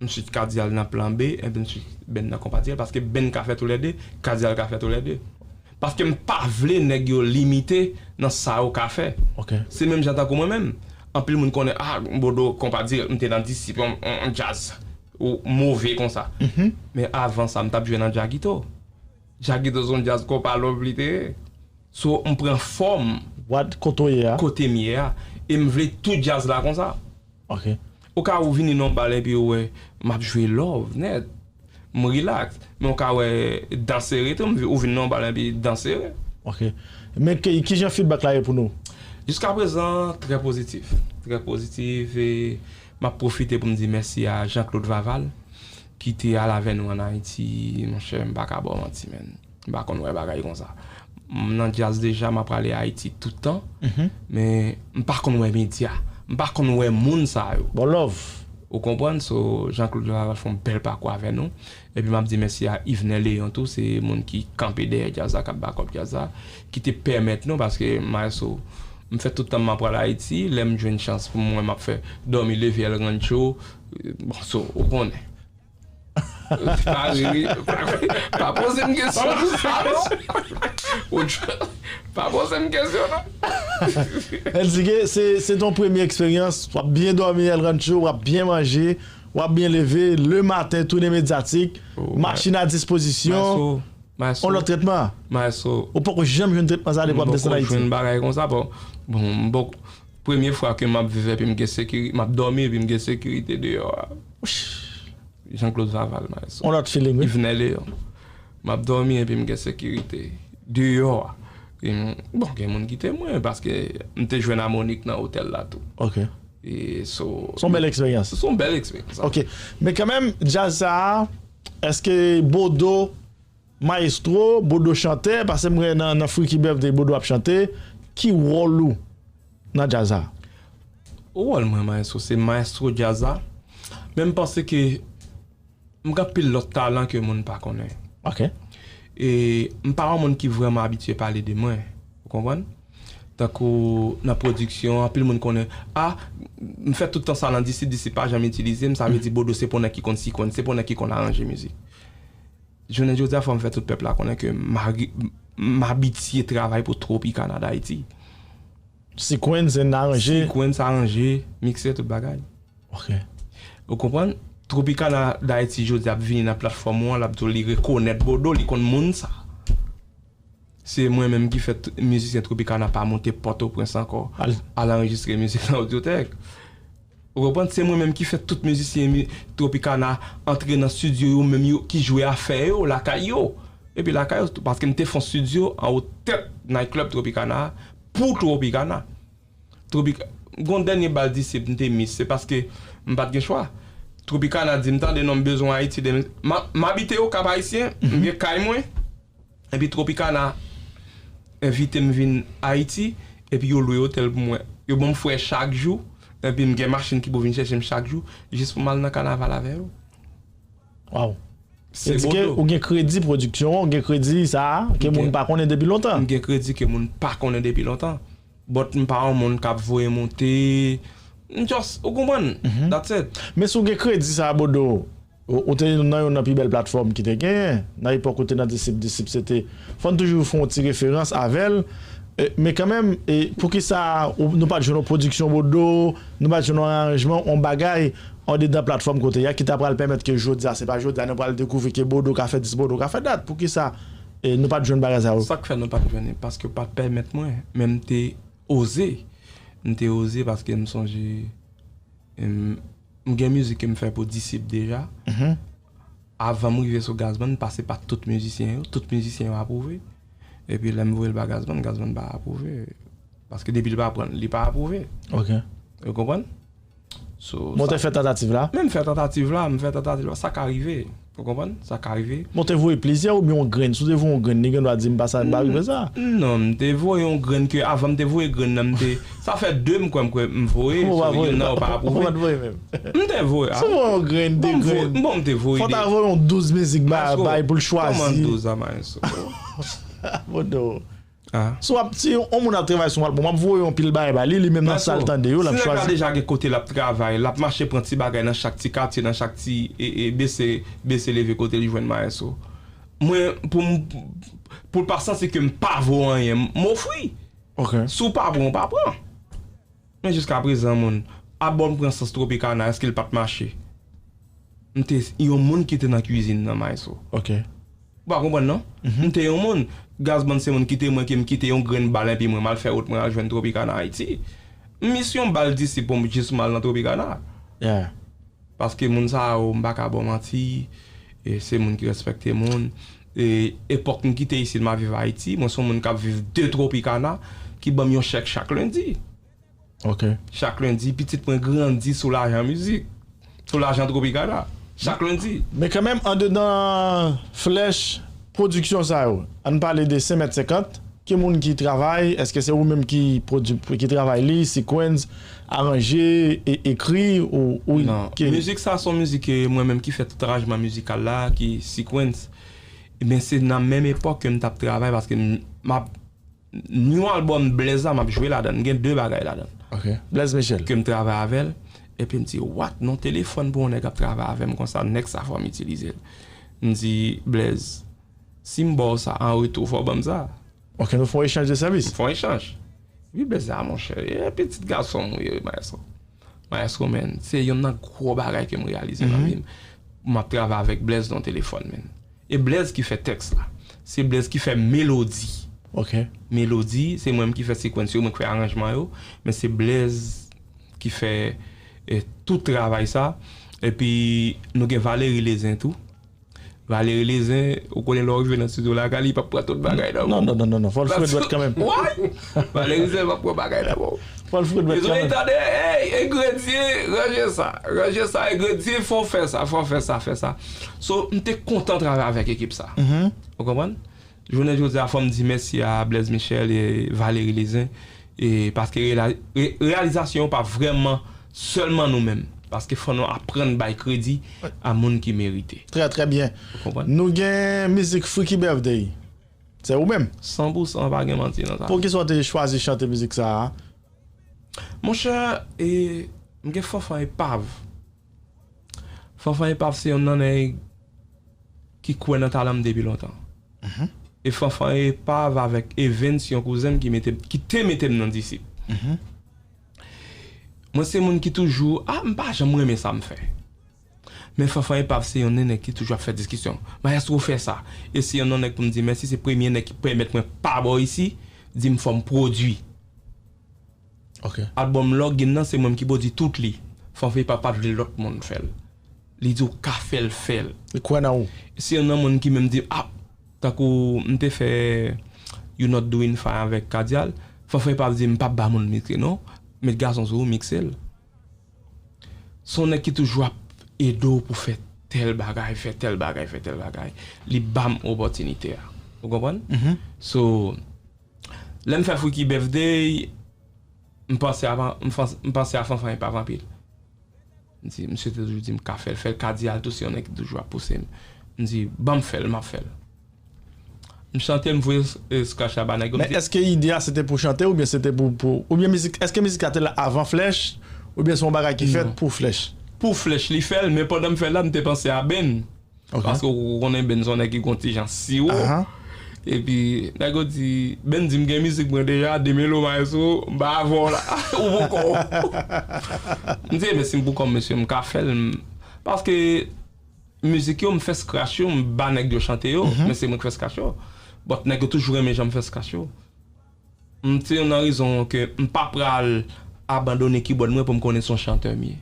M switch Kadial nan Plan B, epi m switch Ben nan Konpa Dirèk, paske Ben ka fè toulède, Kadial ka fè toulède. Paske m pa vle nèg yo limite nan sa yo ka fè. Ok. Se menm jan tankou mwen menm. Anpil moun konnen, ah, Bodo, Konpa Dirèk, m te nan Disip, yon, yon, yon djaz. Ou move konsa. Men avan sa, m t ap jwe nan Djagito. Djagito se yon djaz konpa love li te ye. So, m pran fòm kote w ye a, kote m ye a, e m vle tout djaz la konsa. Ok. Ou ka ou vini nan yon bal epi ou wè m ap jwe love nèt. M relax. Men ou ka wè dansere tou, m vi-, ou vin nan yon bal epi dansere. Ok. Men ki, kijan feedback la ye pou nou? Jiskaprezan, trè pozitif. Trè pozitif e m ap pwofite pou m di mèsi a Jean Claude Vaval ki te al avè nou ann Ayiti, monchè, m pa ka ba w manti, menn. M pa konn wè bagay konsa. M nan djaz deja, m ap prale Ayiti tout tan, men m pa konn wè medya. M pa konn wè moun sa yo. Bon love. Ou konprann? So, Jean Claude Vaval fè yon bèl pakou avè nou. Epi m ap di mèsi a Yvenel Léon tou, se moun ki kanpe dèyè djaz la, k ap back up djaz la, ki te pèmèt nou, paske maestro, m fè tout tan m ap prale Ayiti, lè m jwenn chans pou m wè m ap fè dòmi leve El Rancho, bon, so, ou konnen. Pa ri, ri, pa ri. Pa poze m kesyon pou sa, non. Ou tch-, pa poze m kesyon, non. Enrique, se, se ton premye eksperyans. W ap byen dòmi El Rancho, w ap byen manje, w ap byen leve. Lematen, tounen medyatik. Machin a dispozisyon. On lòt tretman. Maestro. Ou poko janm jwenn tretman sa depi w ap desann Ayiti. M poko jwenn bagay konsa, bon. Bon, m poko, premye fwa ke m ap viv epi m gen sekiri-, m ap dòmi epi m gen sekirite deyò a. Jean Claude Vaval, maestro. On lòt feeling, wi. Yvenel Léon. M ap dòmi epi m gen sekirite deyò a. E m, bon, gen moun ki temwen, paske m te jwenn a Monique nan otèl la tou. Ok. E so, se yon bèl eksperyans. Se yon bèl eksperyans. Ok. Men kanmenm, djaz sa a, èske Bodo, mayestwo, Bodo chantè, paske m wè nan, nan Freaky Birthday, Bodo ap chante, ki wòl ou nan djaz la? Wòl mwen, maestro, se mayestwo djaz la. Men m panse ke m gen anpil lòt talan ke moun pa konnen. Ok. E m pa yon moun ki vrèman abitye pale de mwen. Ou konprann? Tankou nan pwodiksyon, anpil moun konnen, ah, m fè tout tan sa nan Disip, Disip pa janm itilize m, sa vle di Bodo se pou nèg ki konn sikwenn, se pou nèg ki konn aranje mizik. Jounen jodi a, fò m fè tout pèp la konnen ke m ari-, m abitye travay pou Tropicana D'Haïti. Sequence and aranje. Sequence, aranje, mikse, tout bagay. Ok. Ou konprann? Tropicana D'Haïti jodi ap vini nan platfòm ou an, l ap di w li rekonèt Bodo, li konn moun sa. Se mwen menm ki fè t-, mizisyen Tropicana pa monte Pòtoprens ankò, al, al anrejistre mizik nan Audiotech. Ou konprann? Se mwen menm ki fè tout mizisyen mi-, Tropicana antre nan estidyo yo menm yo, ki jwe afè yo, lakay yo. Epi lakay yo tou, paske m te fè yon estidyo anwo tèt night club Tropicana, pou Tropicana. Tropic-, gon dènye bal Disip m te miss, se paske m pa t gen chwa. Tropicana di m, "Tande non, m bezwen Ayiti de m." M a-, m abite Okap Ayisyen, m gen kay mwen. Epi Tropicana envite m vin Ayiti, epi yo lwe otèl pou mwen. Yo ban m frè chak jou, epi m gen machin ki pou vin chèche m chak jou, jis pou m al nan kanaval avè yo. Waw. Se Bodo. Ou gen kredi pwodiksyon an, ou gen kredi sa a, ke moun pa konnen depi lontan. M gen kredi ke moun pa konnen depi lontan. But m pa yon moun k ap voye monte. M just, ou konprann? That's it. Men si w gen kredi sa a, Bodo, ou, ou te nan youn nan pi bèl platfòm ki te genyen. Nan epòk ou te nan Disip, Disip se te, fò n toujou fè yon ti referans avè l. E, men kanmenm, e, poukisa ou, nou pa t jwenn yon pwodiksyon Bodo, nou pa t jwenn yon aranjman, yon bagay andedan platfòm kote a ki ta pral pèmèt ke jodi a, se pa jodi a, nou pral dekouvri ke Bodo ka fè dis, Bodo ka fè dat. Poukisa, e, nou pa t jwenn bagay sa yo? Sa k fè nou pa t jwenn li, paske yo pa t pèmèt mwen, men m te oze. M te oze paske m sonje, em, m gen mizik ke m fè pou Disip deja. Avan m rive sou Gazman, m pase pa tout mizisyen yo, tout mizisyen yo apwouve. Epi lè m voye l ba Gazman, Gazman pa apwouve. Paske depi l pa pran l, li pa apwouve. Ok. Ou konprann? So, men w te fè tantativ la? Men m fè tantativ la, m fè tantativ la, sa ka rive. Ou konprann? Sa ka rive. Men w te voye plizyè oubyen yon grenn? Si w te voye yon grenn, li gen dwa di m pa sa, m pa rive sa. Non, m te voye yon grenn ke avan m te voye grenn nan, m te, sa fè de m kwè m kwè m voye, so youn nan yo pa apwouve. Ou pa t voye menm? M te voye. Si w voye yon grenn, de grenn. Bon, m te voye. Fò w ta voye yon douz mizik ba, bay pou l chwazi. Kòman douz a, maestro? Bodo. Ah. Si w ap, si yon moun ap travay sou yon albòm, w ap voye yon pil bagay ba li, li menm nan sa l tande yo, l ap chwazi. Si nèg la deja gen kote l ap travay, l ap mache pran ti bagay nan chak ti katye, nan chak ti, e, e, bese, bese leve kote li jwenn maestro. Mwen, pou m, pou l pa santi ke m pa vo anyen, m ofri. Ok. Si w pa pran, w pa pran. Men jiskaprezan, moun, albòm pran sans Tropicana, èske l pa t mache? M te yon moun ki te nan kwizin nan, maestro. Ok. Ou pa konprann, non? M te yon moun, Gazman se moun kite mwen, ke m kite yon grenn bal, epi mwen, m al fè wout mwen, al jwenn Tropicana Ayiti. M miss yon bal Disip pou m jis m al nan Tropicana. Yeah. Paske moun sa yo, m pa ka ba w manti, e se moun ki respekte moun. E epòk m kite isit, m a viv Ayiti, mwen se yon moun k ap viv de Tropicana, ki ban m yon chèk chak lendi. Ok. Chak lendi, pitit mwen grandi sou lajan mizik, sou lajan Tropicana. Chak lendi. Men kanmenm, andedan flèch pwodiksyon sa yo, ann pale de Senmèt Senkant. Ki moun ki travay? Èske se ou menm ki pwodui, ki travay li, sequence, aranje, e, ekri, ou, ou... Non, mizik sa se yon mizik ke mwen menm ki fè tout aranjman mizikal la, ki sequence. Men se nan menm epòk ke m t ap travay, paske m, m ap, yon albòm Blaze la, m ap jwe ladan l. M gen de bagay ladan l. Ok. Blaze Michel. Ke m travay avè l. Epi m di, "What? Non telefòn pou yon nèg ap travay avè m konsa, nèg sa fò m itilize l." M di, "Blaze, si m ba w sa, an retou, fò w ban m sa." Ok, nou fè yon echanj de sèvis. M fè yon echanj. Epi Blaze di, "A, monchè, e pitit gason m ou ye, maestro." Maestro, man, se youn nan gwo bagay ke m reyalize nan vi m. M ap travay avèk Blaze nan telefòn, man. E Blaze ki fè tèks la. Se Blaze ki fè melodi. Ok. Melodi, se mwen menm ki fè sequence yo, mwen ki fè aranjman yo, men se Blaze ki fè, e, tout travay sa. Epi nou gen Valery Lezen tou. Valery Lezen, ou konnen lè w rive nan estidyo lakay li, li p ap pran tout bagay nan men w. Non, non, non, non, non. Fò l fre dwèt kanmenm. Why? Valery Lezen p ap pran bagay nan men w. Fò l fre dwèt kanmenm. Dezole, tande, hey, Egredye, ranje sa. Ranje sa, Egredye, fò w fè sa, fò w fè sa, fè sa. So, m te kontan travay avèk ekip sa. Ou konprann? Jounen jodi a, fò m di mèsi a Blaze Michel e Valery Lezen, e paske rela-, re-, reyalizasyon yo pa vrèman sèlman nou menm, paske fò nou aprann bay kredi a moun ki merite. Trè, trè byen. Ou konprann? Nou gen mizik Freaky Birthday. Se ou menm? San pou san, pa gen manti nan sa. Poukisa w te chwazi chante mizik sa a? Monchè, e, m gen Fanfan Epav. Fanfan Epav se youn nan nèg ki kwè nan talan m depi lontan. E Fanfan Epav avèk Evens, yon kouzen m ki mete, ki te mete m nan Disip. Mwen se moun ki toujou, a, m pa janm renmen sa m fè. Men Fanfan Epav se yonn nan nèg ki toujou ap fè diskisyon. Mayestwo fè sa. E se yonn nan nèg pou m di mèsi, se premye nèg ki pèmèt mwen pa bò isi, di m fò m pwodui. Ok. Album Login nan, se mwen ki pwodui tout li. Fanfan Epav pa t vle lòt moun fè l. Li di w ka fè l, fè l. Li kwè nan ou. Se yonn nan moun ki menm di, ah, tankou m te fè You Not Doing Fine avèk Kadial, Fanfan Epav di m p ap ba moun mikse non. Met gason sou ou, mikse l. Se yon nèg ki toujou ap ede w pou fè tèl bagay, fè tèl bagay, fè tèl bagay. Li ba m opòtinite a. Ou konprann? So, lè m fè Freaky Birthday, m panse a, m panse a Fanfan Epav anpil. M di, misye te toujou di m ka fè l, fè l. Kadial tou se yon nèg ki toujou ap pouse m. M di, ban m fè l, m ap fè l. M chante, m voye scratch la ba nèg yo. Men èske ide a se te pou chante oubyen se te pou, pou oubyen mizik, èske mizik la te la avan Flèch oubyen se yon bagay ki fèt pou Flèch? Pou Flèch li fè l, men pandan m fè l la, m te panse a Ben. Paske ou konnen Ben se yon nèg ki gon ti jan siwo. Epi nèg yo di, Ben di m gen mizik mwen deja, demelo Maestro, m pa avè w la. Ou poko. M di, men si m pou kòm mesye, m ka fè l. Paske mizik yo, m fè scratch yo, m ba nèg yo chante yo, men se mwen k fè scratch yo. But nèg yo toujou renmen jan m fè scratch yo. M se youn nan rezon ke m pa pral abandone kibòd mwen pou m konnen se yon chantè m ye.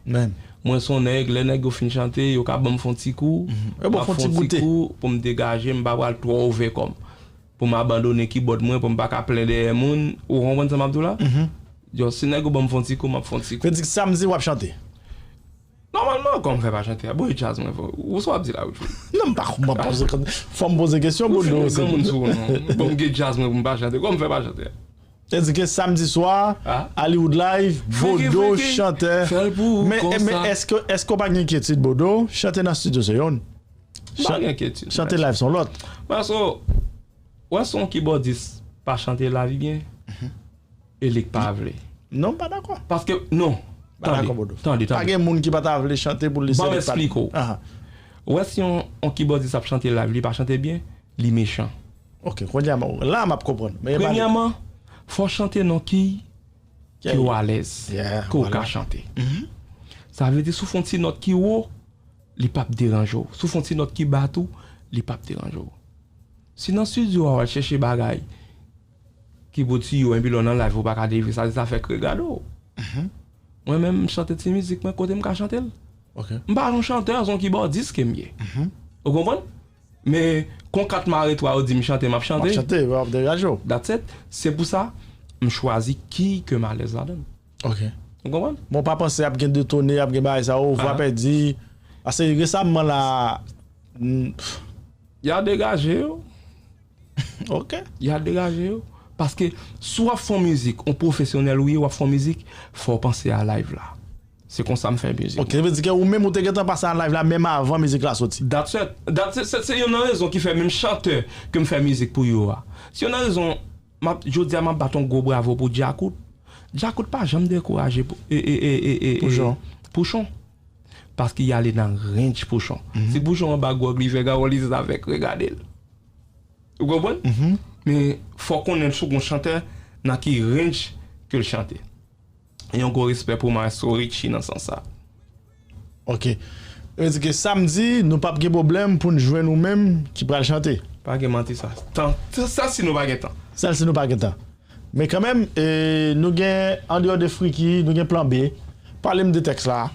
Mwen se yon nèg, lè nèg yo fin chante, yo ka ban m fè yon ti kou, m ap fè yon ti kou pou m degaje, m pa pral twò ouvè kò m. Pou m abandone kibòd mwen, pou m pa ka plen dèyè moun, ou konprann sa m ap di w la? Yo, si nèg yo ban m fè yon ti kou, m ap fè yon ti kou. Vle di samdi w ap chante? Nòmalman, kòman m fè pa chante a? Boy djaz mwen, ou sa w ap di la, Woodfree? Non, m pa konprann, fò m poze kesyon, Bodo. Ou fin fè granmoun sou ou, non. Bon, m gen djaz mwen pou m pa chante, kòman m fè pa chante a? Tandike samdi swa, Hollywood Live, Bodo, chantè. Men, men èske, èske w pa gen enkyetid, Bodo? Chante nan estidyo se youn. M pa gen enkyetid. Chante live se yon lòt. Paske, w wè si yon kibòdis pa chante live byen, e li k pa vle. Non, m pa dakò. Paske, non. Tande, tande, tande. Pa gen moun ki pa ta vle chante pou l di se li k pa. Ban m eksplike w. Ou wè si yon, yon kibòdis ap chante live, li pa chante byen, li mechan. Ok, kounye a, la m ap konprann. Premyèman, fò w chante nan ki, ki w alèz, ke w ka chante. Sa vle di si w fè yon ti nòt ki wo, li p ap deranje w. Si w fè yon ti nòt ki ba tou, li p ap deranje w. Si nan estidyo a w al chèche bagay ki pou tiye w, epi lè w nan live ou pa ka delivre sa, se zafè k regade w. Mwen menm, m chante ti mizik mwen kote m ka chante l. M pa yon chantè, se yon kibòdis ke m ye. Ou konprann? Men kon kat mare twa yo di m chante, m ap chante. M ap chante, w ap degaje w. That's it. Se pou sa, m chwazi ki ke m alèz ladan l. Ok. Ou konprann? Bon, w pa panse ap gen detone, ap gen bagay sa yo, vwa pèdi. Paske resaman la. Y a degaje yo. Ok. Y a degaje yo. Paske si w ap fè yon mizik, yon pwofesyonèl ou ye, w ap fè yon mizik, fò w panse a live la. Se konsa m fè mizik. Ok, vle di ke ou menm ou te gentan pase a live la menm avan mizik la soti. That's it. That's it. Se, se youn nan rezon ki fè menm chantè ke m fè mizik pou yo a. Se youn nan rezon, m ap, jodi a m ap bat yon gwo bravo pou Djakout. Djakout pa janm dekouraje pou, e, e, e, e, e, e, Pouchon. Pouchon. Paske y ale nan range Pouchon. Si Pouchon anba gwòg li fè gawòl li se zafè k regade l. Ou konprann? Men fò w konnen si w gon chantè nan ki range ke l chante. Yon gwo respè pou Maestro Richie nan sans sa. Ok. Sa vle di ke samdi, nou p ap gen pwoblèm pou n jwenn ou menm ki pral chante. Pa gen manti sa. Tan, sa si nou pa gen tan. Sa si nou pa gen tan. Men kanmenm, e, nou gen, andeyò de Friki, nou gen Plan B. Pale m de tèks la.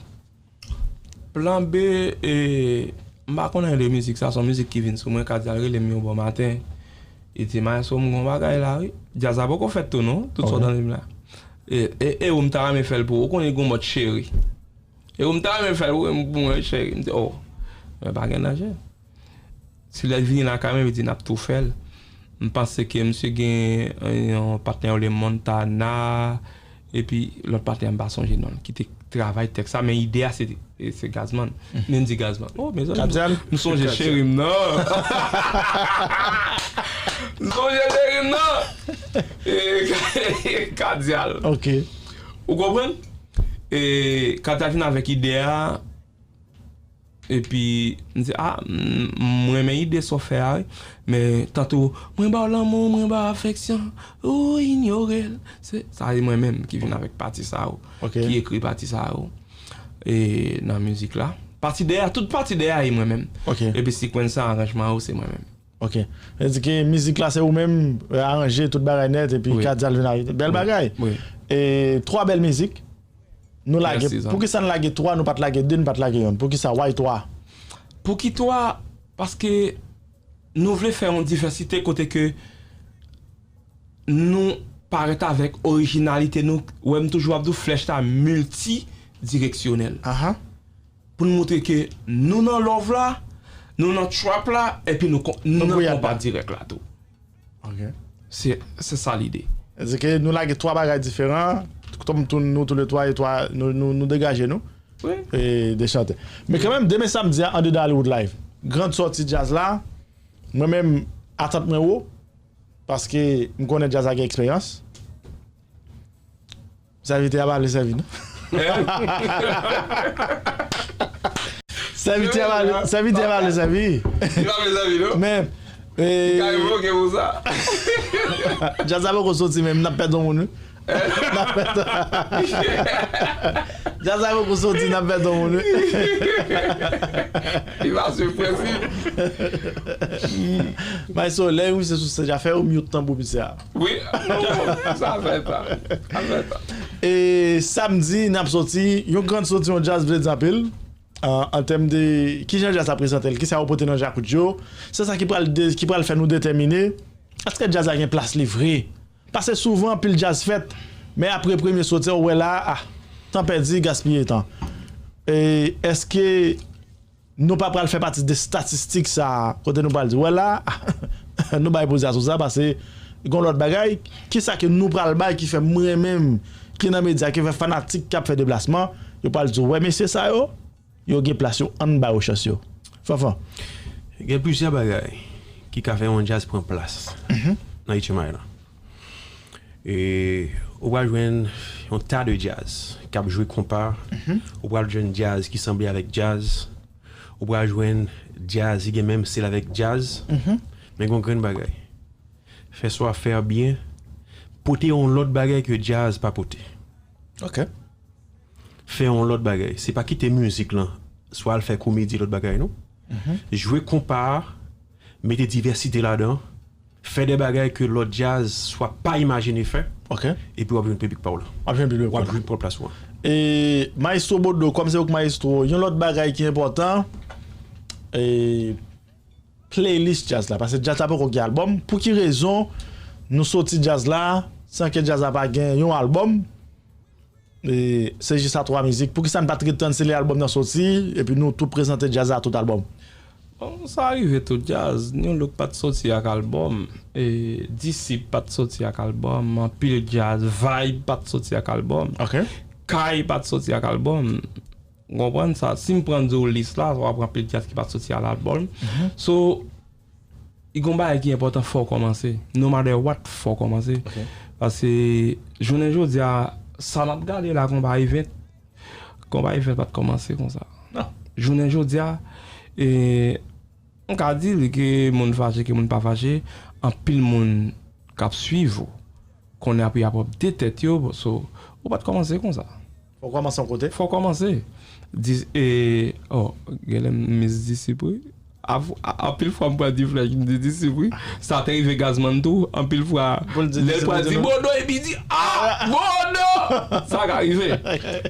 Plan B, e, m pa konn anyen de mizik sa, se yon mizik ki vin sou mwen, Kadial rele m yon bò maten. Li di, Maestro, m gon bagay la, wi. Djaz la poko fèt tou, non, tout sa w tande m la. E, e, e, ou m ta renmen fè l pou ou, ou konnen gon mòd cheri. E ou m ta renmen fè l pou mwen, cheri. M di, oh, mwen pa gen danje. Si lè l vini lakay mwen, li di n ap tou fè l. M panse ke misye gen, eh, yon patnè yo rele Montana, epi lòt patnè m pa sonje non l, ki te travay tèks la, men ide a se, se Gazman. Men m di Gazman, oh, mezanmi, m sonje cheri m nan. M sonje cheri m nan. E, Kadial. Ok. Ou konprann? E, Kadial vin avèk ide a, Epi, m di, ah, m, m renmen ide sa w fè a, wi. Men, tanto, mwen ba w lanmou, mwen ba w afeksyon, ou inyore l. Se, sa se mwen menm ki vin avèk pati sa yo, ki ekri pati sa yo, e, nan mizik la. Pati dèyè, tout pati dèyè a e mwen menm. Ok. Epi sequence sa, aranjman yo, se mwen menm. Ok. Sa vle di ke mizik la se ou menm, aranje tout bagay nèt epi Wi. Kadyal vin a ritm. Bèl bagay. Wi. E twa bèl mizik. Nou lage. Mèsi, zanmi. Poukisa n lage twa, nou pa t lage de, n pa t lage yonn? Poukisa? Why twa? Pouki twa? Paske nou vle fè yon divèsite kote ke nou parèt avèk orijinalite nou. Wè m toujou ap di w flèch la miltidireksyonèl. Aha. Pou n montre ke nou nan love la, nou nan trap la, epi nou kon- nou Nou nan gouyad konpa la. Dirèk la tou. Ok. Se se sa lide. Sa vle di ke nou lage twa bagay diferan. Kòm tou, nou tou le twa e twa, nou, nou, nou degaje nou. Wi. E de chantè. Men kanmenm, demen samdi a, andedan Hollywood Live. Grand sòti djaz la. Mwen menm, atant mwen wo. Paske m konnen djaz la gen eksperyans. Sèvitè a pa vle sèvi, non? Sèvitè a pa vle, sèvitè a pa vle sèvi. Li pa vle sèvi, non? Men, e, Ka evoke pou sa. Djaz la poko soti menm, n ap pèdi yon moun, wi. N ap pèdi. Djaz la poko soti, n ap pèdi yon moun, wi. Li pa swiv prensip. Maestro, lè ou se sou sèj a, fè ou mute tanbou misye a. Wi, non, sa fè sa. Sa fè sa. E samdi, n ap soti, yon grand soti, yon djaz vle di anpil. An, an tèm de kijan djaz la prezante l, kisa yo pote nan djakout yo, se sa ki pral de, ki pral fè nou detèmine èske djaz la gen plas li vre. Paske souvan, anpil djaz fèt, men apre premye soti a, ou wè la, ah, tan pèdi, gaspiye tan. E èske nou pa pral fè pati de statistik sa a, kote nou pral di, wè la, nou bay poze a sou sa, paske gen lòt bagay, kisa ke nou pral bay ki fè mwen menm, ki nan medya, ki fè fanatik k ap fè deplasman, yo pral di, wè mesye sa yo, yo gen plas yo, ann ba yo chans yo. Fanfan. Gen plizyè bagay ki ka fè yon djaz pran plas nan H M I la. E ou pral jwenn yon ta de djaz k ap jwe konpa, ou pral jwenn djaz ki sanble avèk djaz, ou pral jwenn djaz ki gen menm stil avèk djaz. Men gen yon grenn bagay. Fè swa fè byen, pote yon lòt bagay ke djaz pa pote. Ok. Fè yon lòt bagay. Se pa kite mizik lan, swa al fè komedi lòt bagay, non. Jwe konpa a, mete divèsite ladan, fè de bagay ke lòt djaz swa pa imajine fè, Ok. epi w ap jwenn piblik pa w la. W ap jwenn piblik W ap la. jwenn pwòp plas ou an. E Maestro Bodo, kòm se ou k maestro, yon lòt bagay ki enpòtan, e playlist djaz la, paske djaz la poko gen albòm. Pou ki rezon nou soti djaz la san ke djaz la pa gen yon albòm? E se jis a twa mizik. Poukisa n pa t ret tann se lè albòm nan soti, epi nou tou prezante djaz la tout albòm? Bon, sa rive tou, djaz, New Look pa t soti ak albòm, e Disip pa t soti ak albòm, anpil djaz, Vibe pa t soti ak albòm, Ok. Kay pa t soti ak albòm. Ou konprann sa? Si m pran di w lis la, w ap pran anpil djaz ki pa t soti ak albòm. So, i gon bagay ki enpòtan, fò w kòmanse. No matter what, fò w kòmanse. Paske jounen jodi a, sa n ap gade la, konpa event, konpa event pa t kòmanse konsa. Non. Jounen jodi a, e, m ka di li ke moun fache, ke moun pa fache, anpil moun k ap swiv ou konnen apre y ap de tèt yo, so, ou pa t kòmanse konsa. Fò w kòmanse yon kote. Fò w kòmanse. Dis, e, oh, genlè m mis Disip wi. Av- a- Anpil fwa m pral di flèch, m di Disip wi. Sa te rive Gazman tou. Anpil fwa, Pou l di lè l Disip pral tou, di non? Bodo, epi di, ah, Bodo! Sa ka rive.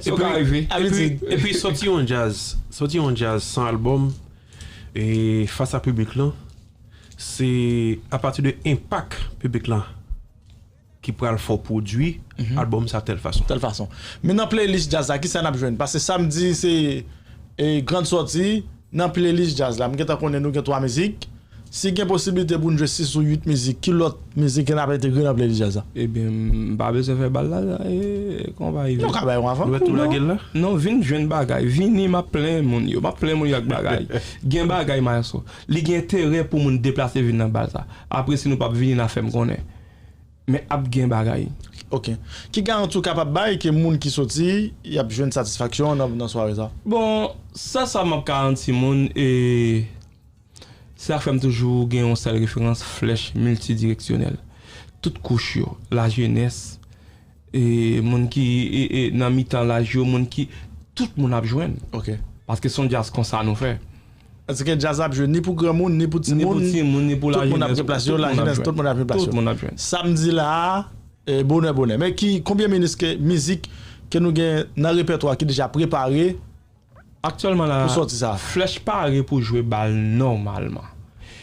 Sa ka rive. Epi- Epi, epi soti yon djaz, soti yon djaz san albòm, e fas a piblik lan, se apati de enpak piblik lan ki pral fè w pwodui albòm sa tèl fason. Tèl fason. Men nan playlist djaz la, kisa n ap jwenn? Paske samdi se e, grand sòti, nan playlist djaz la, m gentan konnen nou gen twa mizik. Si gen posiblite pou n jwe sis ou uit mizik, ki lòt mizik ke n ap entegre nan playlist djaz la? Ebyen, m pa bezwen fè bal la, e, konpa event. Nou ka bay yon avan. Nou mèt tou lage l la? Non, vin jwenn bagay. Vini, m ap plen moun yo. M ap plen moun yo ak bagay. Gen bagay, Maestro. Li gen enterè pou moun deplase vin nan bal sa. Apre, si nou p ap vini, n a fè m konnen. Men ap gen bagay. Ok. Ki garanti w kapab bay ke moun ki soti, y ap jwenn satisfaksyon nan, nan sware sa? Bon, sa, sa m ap garanti moun, e se sa k fè m toujou gen yon sèl referans, flèch miltidireksyonèl. Tout kouch yo, lajenès, e moun ki e, e, nan mitan laj yo, moun ki, tout moun ap jwenn. Ok. Paske se yon djaz konsa nou fè. Paske djaz ap jwe ni pou granmoun, ni pou timoun, ni pou timoun, ni pou lajenès, tout moun ap jwenn plas yo, lajenès, tout moun ap jwenn plas yo. Tout moun ap jwenn. Samdi la a, e, bonè, bonè. Men ki, konbyen minis ke, mizik ke nou gen nan repètwa ki deja prepare Aktyèlman la, pou sòti sa. Flèch pare pou jwe bal nòmalman.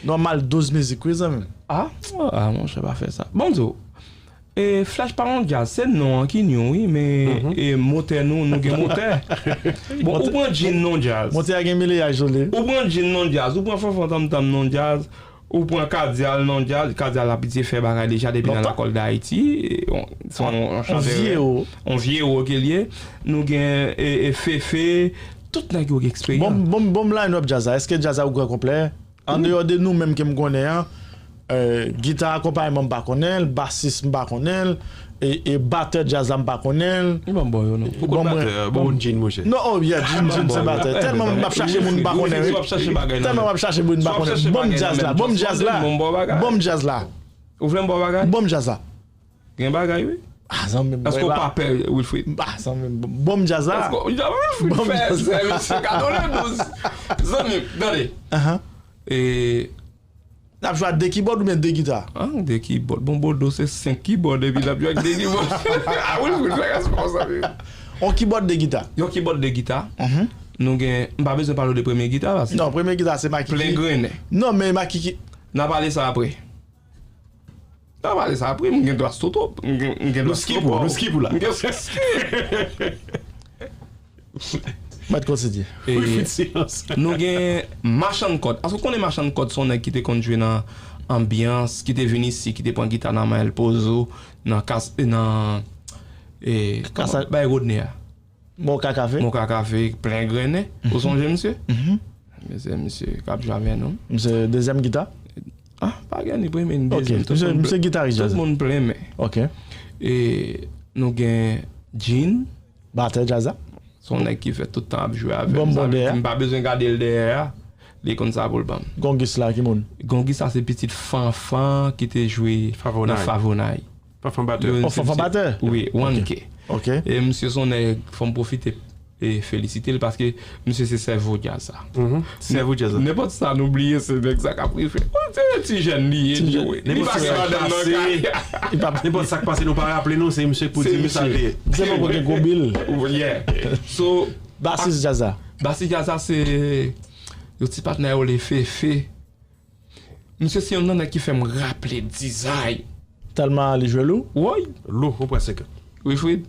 Nòmal douz mizik wi zanmi m. Ah, ah monchè pa fè sa. Bon m di w, e, Flèch pa yon djaz, se non an ki nyon wi, men e, motè nou, nou gen motè. Bon, ou pran Djin non djaz. Motè a gen mileyaj sou li. Ou pran Djin non djaz, ou pran Fanfan Tanmtanm non djaz. Ou pran Kadyal non djaz, Kadyal abitye fè bagay deja depi nan lakòl Dayiti. Se yon chantè, yon vye wo ke l ye. Nou gen Fefe, tout nèg yo gen eksperyans. Bon, bon, bon line up djaz la. Èske djaz la ou gran konplè? Andeyò de nou menm ke m konnen an, gita akonpayman m pa konnen l, basis m pa konnen l, E, e batè djaz la m pa konnen l. Li ban m bò yo non. Ou konn batè, ban m Djin monchè. Non, oh yeah, Djin, Djin se batè. Tèlman m ap chache moun m pa konnen wi. Tèlman m ap chache moun m pa konnen. Ban m djaz la, ban m djaz la. Ban m djaz la. Ou vle m ba w bagay? Ban m djaz la. Gen bagay wi. Ah zanmi m. Èske w pa pè Wilfrid? Ah zanmi m. Ban m djaz la. Èske Wilfrid fè sèvis se katrevendouz? Zanmi m, tande. E N ap jwe ak de kibòd oubyen de gita? Ah, de kibòd. Bon, Bodo se senk kibòd epi n ap jwe ak de kibòd. Ah, Wilfrid fè respè sa wi. On kibòd, de gita. Yon kibòd, de gita. Nou gen, m pa bezwen pale w de premye gita la. Non, premye gita se Makiki. Plen grennen. Non, men Makiki. N a pale sa apre. N a pale sa apre, m gen dwa soto. M gen, m gen dwa soto. Nou skip ou la. M gen Mèt kontinye. Nou gen Machann Kòd. Èske w konnen Machann Kòd se yon nèg ki te konn jwe nan Anbyans, ki te vin isi, ki te pran gita nan men El Pozo, nan kas, nan e, kòman bay Rodney a? Moka Kafe. Moka Kafe, plen grennen. Ou sonje misye? Mesye, misye k ap jwe avè nou. Misye dezyèm gita? Ah, pa gen ni premye ni dezyèm. Misye gitaris djaz. Tout moun plen men. Ok. E nou gen Djin. Batè djaz la. Se yon nèg ki fè tout tan ap jwe avè m. Sa vle di m pa bezwen gade l dèyè a. Li konn sa pou l ban m. Gongis la ki moun? Gongis la se pitit Fanfan ki te jwe nan Favonay. Fanfan batè. Oh, Fanfan batè? Wi, Wanke. Ok. E misye se yon nèg, fò m pwofite e felisite l paske misye se sèvo djaz la. Sèvo djaz la. Nenpòt sa nou bliye se nèg sa k ap rive. Ou se ti jèn li ye, li pa gen madanm nan kay. Nenpòt sa k pase nou pa raple nou, se misye k pou di nou sa l te ye. Se poko gen gwo bil. Yeah. So, basis djaz la. Basis djaz la se yon ti patnè yo rele Fefe. Misye se yonn nan nèg ki fè m raple dizay. Tèlman li jwe lou? Woy! Lou, ou pran senkant. Wilfrid,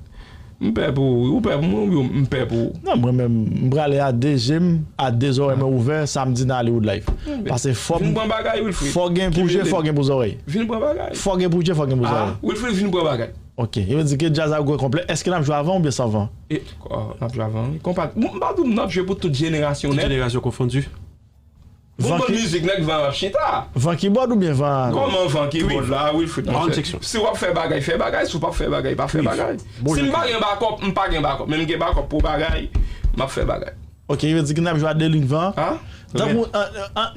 m pè pou ou wi. Ou pè pou mwen oubyen m pè pou ou? Non, mwen menm, m prale a de je m, a de zòrèy mwen ouvè, samdi nan Hollywood Life. Pase fò m, fò gen pou je, fò gen pou zòrèy. Vin pran bagay. Fò gen pou je, fò gen pou zòrèy. Ah, Wilfrid, vin pran bagay. Ok, e vle di ke djaz la gwo konplè. Èske n ap jwe avan oubyen san van? E, oh, n ap jwe avan wi. Konpa, m pa di w n ap jwe pou tout jenerasyon nèt. Tout jenerasyon konfondi. Bon, bon mizik, nèg van ap chita. Van kibòd oubyen van? Kòman van kibòd la, Wilfrid, monchè? Si w ap fè bagay, fè bagay. Si w p ap fè bagay, pa fè bagay. Si m pa gen bakòp, m pa gen bakòp. Men m gen bakòp pou bagay, m ap fè bagay. Ok, yo di ki n ap jwe a de ling van. Tankou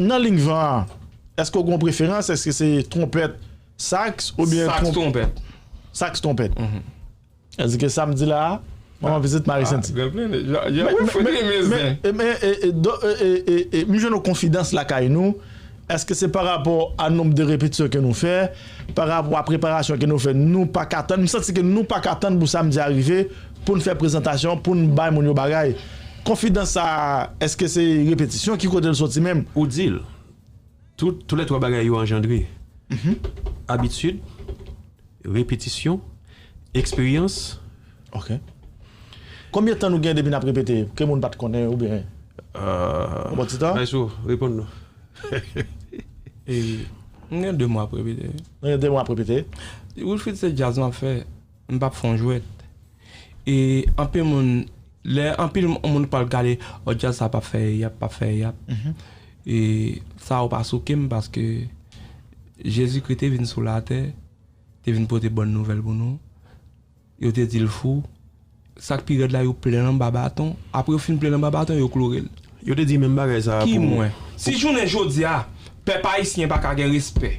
nan ling van an, èske w gen yon preferans? Èske se twonpèt, saks oubyen twonpèt? Saks, twonpèt. Èske samdi la a, manman pitit mari senti? M jwenn yon konfidans lakay nou. Èske se pa rapò a nonb de repetisyon ke nou fè, pa rapò a preparasyon ke nou fè, nou pa ka tann? M santi ke nou pa ka tann pou samdi a rive pou n fè prezantasyon, pou n bay moun yo bagay. Konfidans sa a, èske se repetisyon? Ki kote l soti menm? Ou di l. Tout, toulètwa bagay yo anjandre abitid, repetisyon, eksperyans. Ok. Konbyen tan nou gen depi n ap repete ke moun pa t konnen oubyen yon bon ti tan? Maestro, reponn nou. E, m gen de mwa ap repete wi. Nou gen de mwa ap repete? Wilfrid, se djaz m ap fè, m p ap fè yon jwèt. E anpil moun, lè anpil moun pral gade, o, djaz sa p ap fè yap, p ap fè yap. E sa yo pa souke m paske Jezikri te vin sou latè, te vin pote bòn nouvèl pou nou. Yo te di l fou. Sa k pi rèd la, yo plen l anba baton. Apre yo fin plen l anba baton, yo kloure l. Yo te di menm bagay sa a pou mwen. Ki mwen? Si jounen jodi a, pèp ayisyen pa ka gen respè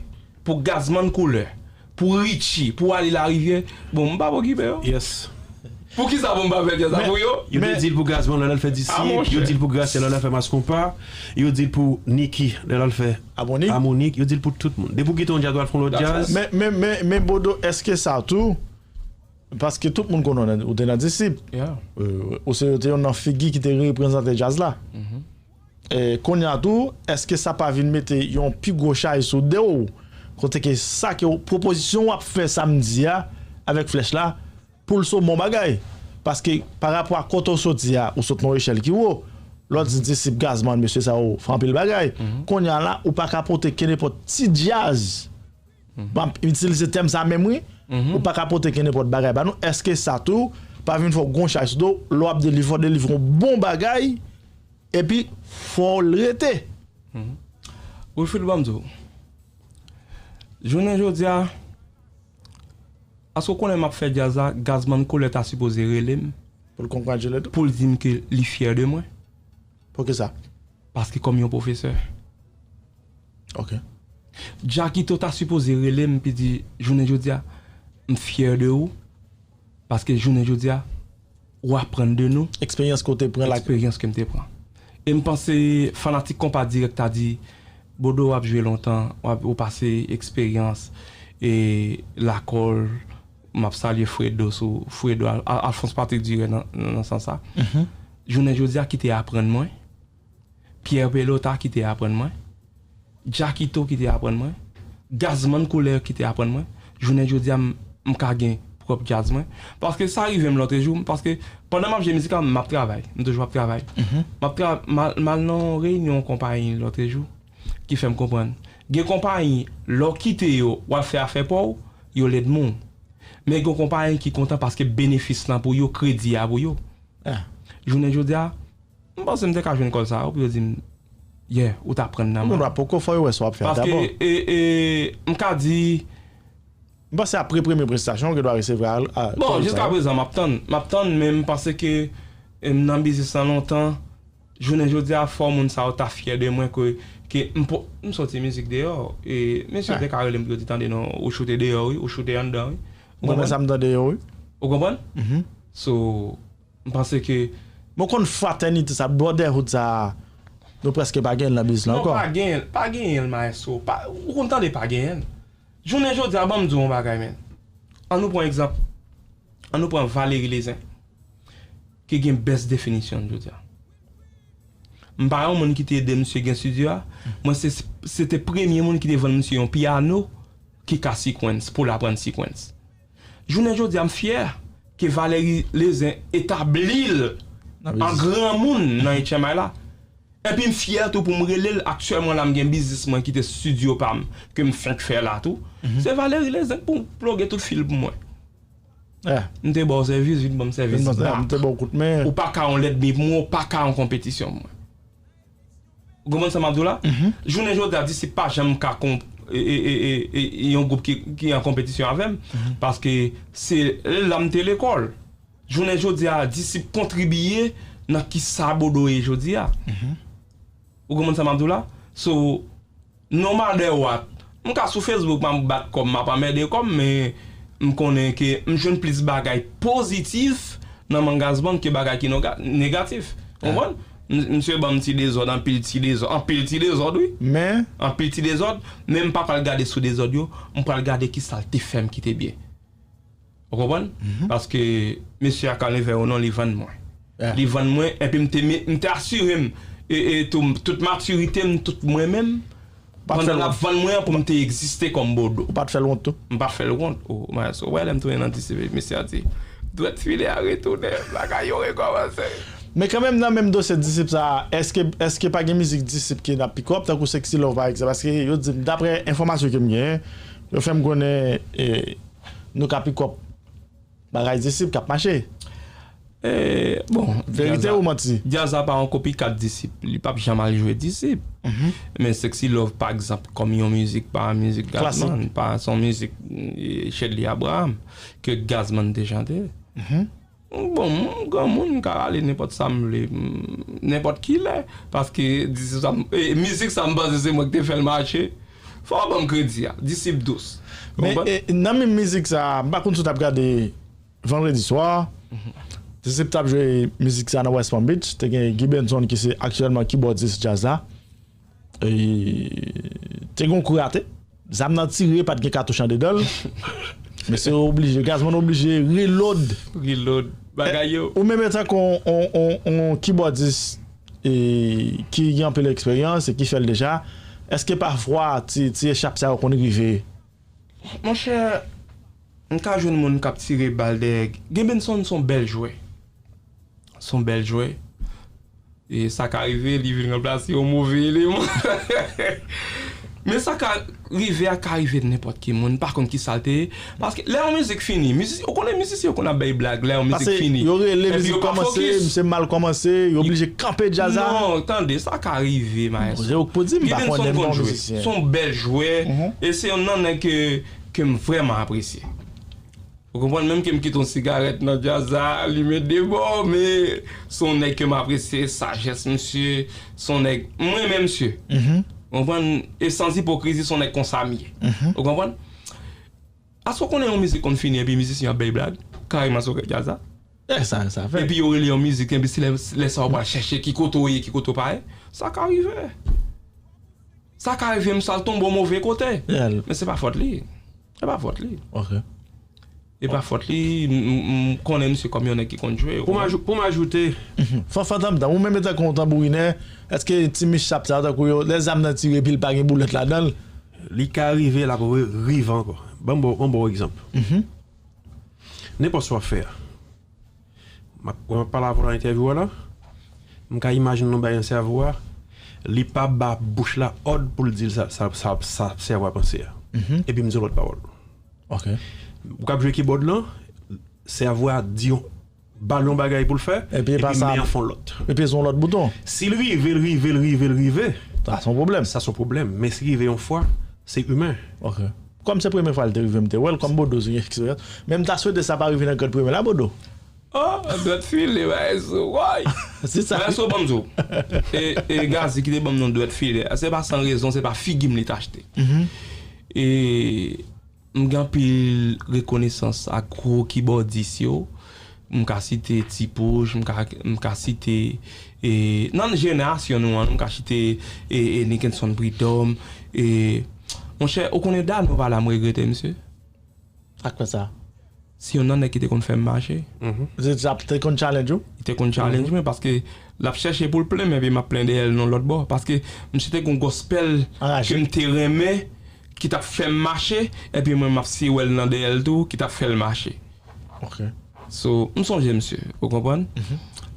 pou Gazman Koulè, pou Richie, pou Ale Larivyè, bon, m p ap okipe yo. Yes. Poukisa pou m pa fè djaz la pou yo? Yo te di l pou Gazman lè l al fè disip, yo di l pou Gracia lè l al fè mas konpa, yo di l pou Nicky lè l al fè amoni, yo di l pou tout moun. Depi w kite yon djaz w al fè yon lòt djaz. Men, men, men, men Bodo, èske sa tou? Paske tout moun konnen w te nan disip. Ou se, ou te youn nan figi ki te reprezante djaz la. E, kounye a tou, èske sa pa vin mete yon pi gwo chay sou de w? Kote ke sa ke w, pwopozisyon w ap fè samdi a avèk Flèch la, pou l se yon bon bagay. Paske pa rapò a kote w soti a, ou sot nan yon echèl ki wo. Lè w di disip Gazman, mesye sa yo fè anpil bagay. Kounye a la, ou pa ka pote kenenpòt ti djaz. M ap itilize tèm sa menm wi. Ou pa ka pote kenenpòt bagay ba nou. Èske sa tou pa vin fè w gon chay sou do w? Lè w ap delivre, fò w delivre yon bon bagay. Epi, fò l rete. Wilfrid, ban m di w. Jounen jodi a, èske w konnen m ap fè djaz la, Gazman Koulè ta sipoze rele m. Pou l congratulate ou? Pou l di m ke li fyè de mwen. Poukisa? Paske kòm yon pwofesè. Ok. Jackito ta sipoze rele m, epi di, jounen jodi a, m fyè de ou. Paske jounen jodi a, ou aprann de nou. Eksperyans ke w te pran la. Eksperyans ke m te pran. E m panse fanatik konpa dirèk ta di, Bodo, w ap jwe lontan, w ap, ou pase eksperyans, e lakòl, m ap salye Fredo sou, Fredo Al-, Al-, Alphonse Patrick Duré nan, nan, nan sans sa. Jounen jodi a ki te aprann mwen, Pierre Pelota ki te aprann mwen, Jackito ki te aprann mwen, Gazman Koulè ki te aprann mwen, jounen jodi a m, m ka gen pwòp djaz mwen. Paske sa rive m lòtrejou, paske pandan m ap jwe mizik la, m ap travay, m toujou ap travay. M ap tra-, m al, m al nan yon reyinyon konpayi lòtrejou ki fè m konprann. Gen konpayi, lè w kite yo, w al fè afè pa w, yo lèd mou. Men gen konpayi ki kontan paske benefis lan pou yo, kredi a pou yo. Jounen jodi a, m panse m te ka jwenn kòb sa yo pou yo di m, yeah, ou t aprann nan mwen. Ou poko fò yo wè sa w ap fè a dabò. Paske, e, e, m ka di, m panse apre premye prestasyon, ou gen dwa resevwa a, bon, jiska prezan, m ap tann. M ap tann, men m panse ke, e, m nan biznis lan lontan. Jounen jodi a, fò moun sa yo ta fyè de mwen ke, ke m po-, m soti mizik deyò. E, mesye te ka rele m pou yo di, tande non, ou choute deyò, wi, ou choute anndan, wi. Ou konprann? Mwen menm sa m tande yo, wi. Ou konprann? So, m panse ke. Mwen konn fratènite sa, brotherhood sa, nou prèske pa genyen l nan biznis lan ankò. Non, pa genyen, pa genyen l, maestro. Pa, ou konn tande pa genyen l. Jounen jodi a, ban m di w yon bagay, men. An nou pran egzanp. An nou pran Valery Lezen, ki gen bèst definisyon l jodi a. M pa yon moun ki te ede misye gen estidyo a. Mwen se, se te premye moun ki te vann misye yon pyano ki ka sequence, pou l aprann sequence. Jounen jodi a, m fyè ke Valery Lezen etabli l an granmoun nan H M I la. Epi m fyè tou pou m rele l. Aktyèlman la, m gen biznis mwen ki te estidyo pa m, ke m fenk fè la tou. Se Valery Lezen k pou ploge tout fil pou mwen. M te ba w sèvis, vin ban m sèvis. M te ba w kout men. Ou pa ka yon lènmi pou mwen, ou pa ka yon konpetisyon pou mwen. Ou konprann sa m ap di w la? Jounen jodi a, Disip pa janm ka konp-, e, e, e, e, e, yon gwoup ki, ki an konpetisyon avè m, paske se la m te lekòl. Jounen jodi a, Disip kontribiye nan kisa Bodo ye jodi a. Ou konprann sa m ap di w la? So, no matter what, m ka sou Facebook, m ap bat kò m, m ap anmède kò m, men m konnen ke m jwenn plis bagay pozitif nan Mangazman ke bagay ki noga-, negatif. Ou konprann? M-, misye ban m ti dezòd, anpil ti dezòd, anpil ti dezòd, wi. Men. Anpil ti dezòd, men m pa pral gade sou dezòd yo, m pral gade kisa l te fè m ki te byen. Ou konprann? Paske mesye a ka leve yon non, li vann mwen. Li vann mwen, epi m te, me-, m te asire m, e, e, tou, tout matirite m, tout mwen menm, pandan l ap vann mwen an pou m te egziste kòm Bodo. Ou pa t fè l wont tou? M pa fè l wont. O, maestro, ou wè lè m tounen nan Disip, mesye a di, dwèt filè a retounen, bagay yo rekòmanse. Men kanmenm, nan menm dosye Disip sa a, èske, èske pa gen mizik Disip ke n ap pick up, tankou Sexy Love, pa egzanp? Paske yo di m, daprè enfòmasyon ke m genyen, yo fè m konnen, e, nou ka pick up bagay Disip k ap mache. E, bon, verite ou manti? Djaz la pa yon copycat Disip. Li p ap janm al jwe Disip. Men Sexy Love, pa egzanp, kòm yon mizik, pa mizik Gazman, pa, se yon mizik, e, Shedly Abraham, ke Gazman te chante. Bon, m granmoun, m ka rale nenpòt sa m vle, m, nenpòt kilè. Paske Disip sa, m, e, mizik sa, m panse se mwen ki te fè l mache. Fò w ban m kredi a. Disip dous. Men, e, nan menm mizik sa, m pa konn si w t ap gade Vandredi Swa, Disip t ap jwe mizik sa nan West Palm Beach. Te gen Guy Benson ki se aktyèlman kibòdis djaz la. E, te gen yon kou rate. Zam nan tire, pa t gen katouch andedan l. Mesye oblije, Gazman oblije reload. Reload bagay yo. Ou menm etanke yon, yon, yon, yon kibòdis e, ki gen anpil eksperyans e ki fè l deja, èske pafwa ti, ti echap sa yo konn rive? Monchè, m ka jwenn moun k ap tire bal dèyè. Guy Benson se yon bèl jwè. Se yon bèl jwè. E sa ka rive, li vin ranplase yon move eleman. Men sa ka rive a ka rive nenpòt ki moun, pa konn ki sa l te ye. Paske lè yon mizik fini, mizi, ou konnen mizisyen yo konn ap bay blag lè yon mizik fini. Yo rele, mizik kòmanse, misye mal kòmanse, yo oblije kanpe djaz la. Non, tande, sa ka rive, maestro. Se ou k pou di m, m pa konnen, m pa yon mizisyen. Se yon bèl jwè, e se yon nan nèg ke, ke m vrèman apresye. Ou konprann, menm ke m kite yon sigarèt nan djaz la, limen de bò, men se yon nèg ke m apresye, sajès misye, se yon nèg, m renmen misye. Ou konprann, e sans ipokrizi, se yon nèg konsa m ye. Ou konprann? Èske w konnen yon mizik konn fini epi mizisyen an bay blag? Kareman sou djaz la. E sa, sa fèt. Epi yo rele yon mizik, epi se lè, lè sa w pral chèche ki kote w ye, ki kote w pa ye. Sa ka rive. Sa ka rive, misye al tonbe yon move kote. Men se pa fòt li. Se pa fòt li. Ok. E pa fòt li, m, m, m konnen misye kòm yon nèg ki konn jwe. Pou m ajou-, pou m ajoute. Fanfan tanbou, ou menm etanke yon tanbourinè, èske ti michap sa yo, tankou yo, lè zam nan tire epi l pa gen boulèt ladan l? Li ka rive, l ap re-, rive ankò. Ban m ba w, ban m ba w egzanp. Nenpòt sa w ap fè a. M ap, w ap pale avè w nan entèvyou a la. M ka imajine yon bagay nan sèvo a. Li pa ba bouch la òd pou l di l sa, sa, sa, sa sèvo a panse a. Epi m di yon lòt pawòl. Ok. Ou k ap jwe kibòd lan, sèvo a di yon, ba l yon bagay pou l fè, epi men an fè yon lòt. Epi se yon lòt bouton. Si l rive, l rive, l rive, l rive. Sa se yon pwoblèm. Sa se yon pwoblèm. Men si rive yon fwa, se imen. Ok. Kòm se premye fwa l te rive, m te wè l, kòm Bodo se yon eksperyans. Men m ta swete sa pa rive nan Grand Premye la, Bodo. Oh, dwèt file, maestro, woy! Se sa. Maestro, ban m di w. E, e Gazi ki te ban m non dwèt file. Se pa san rezon, se pa figi m li t achte. E m gen anpil rekonesans ak gwo kibòdis yo. M ka site Ti Pouch, m ka, m ka site, e, nan jenerasyon nou an, m ka site, e, e, Nickenson Prud'homme, e, monchè, ou konnen Dano pa la, m regrete, misye. Ak fè sa. Se youn nan nèg ki te konn fè m mache. Se sa te konn challenge ou? Li te konn challenge mwen paske l ap chèche pou l plen m, epi m ap plen dèyè l nan lòt bò. Paske misye te gen yon gospel ke m te renmen, ki t ap fè m mache, epi mwen m ap siwè l nan dèyè l tou, ki t ap fè l mache. Ok. So, m sonje misye, ou konprann?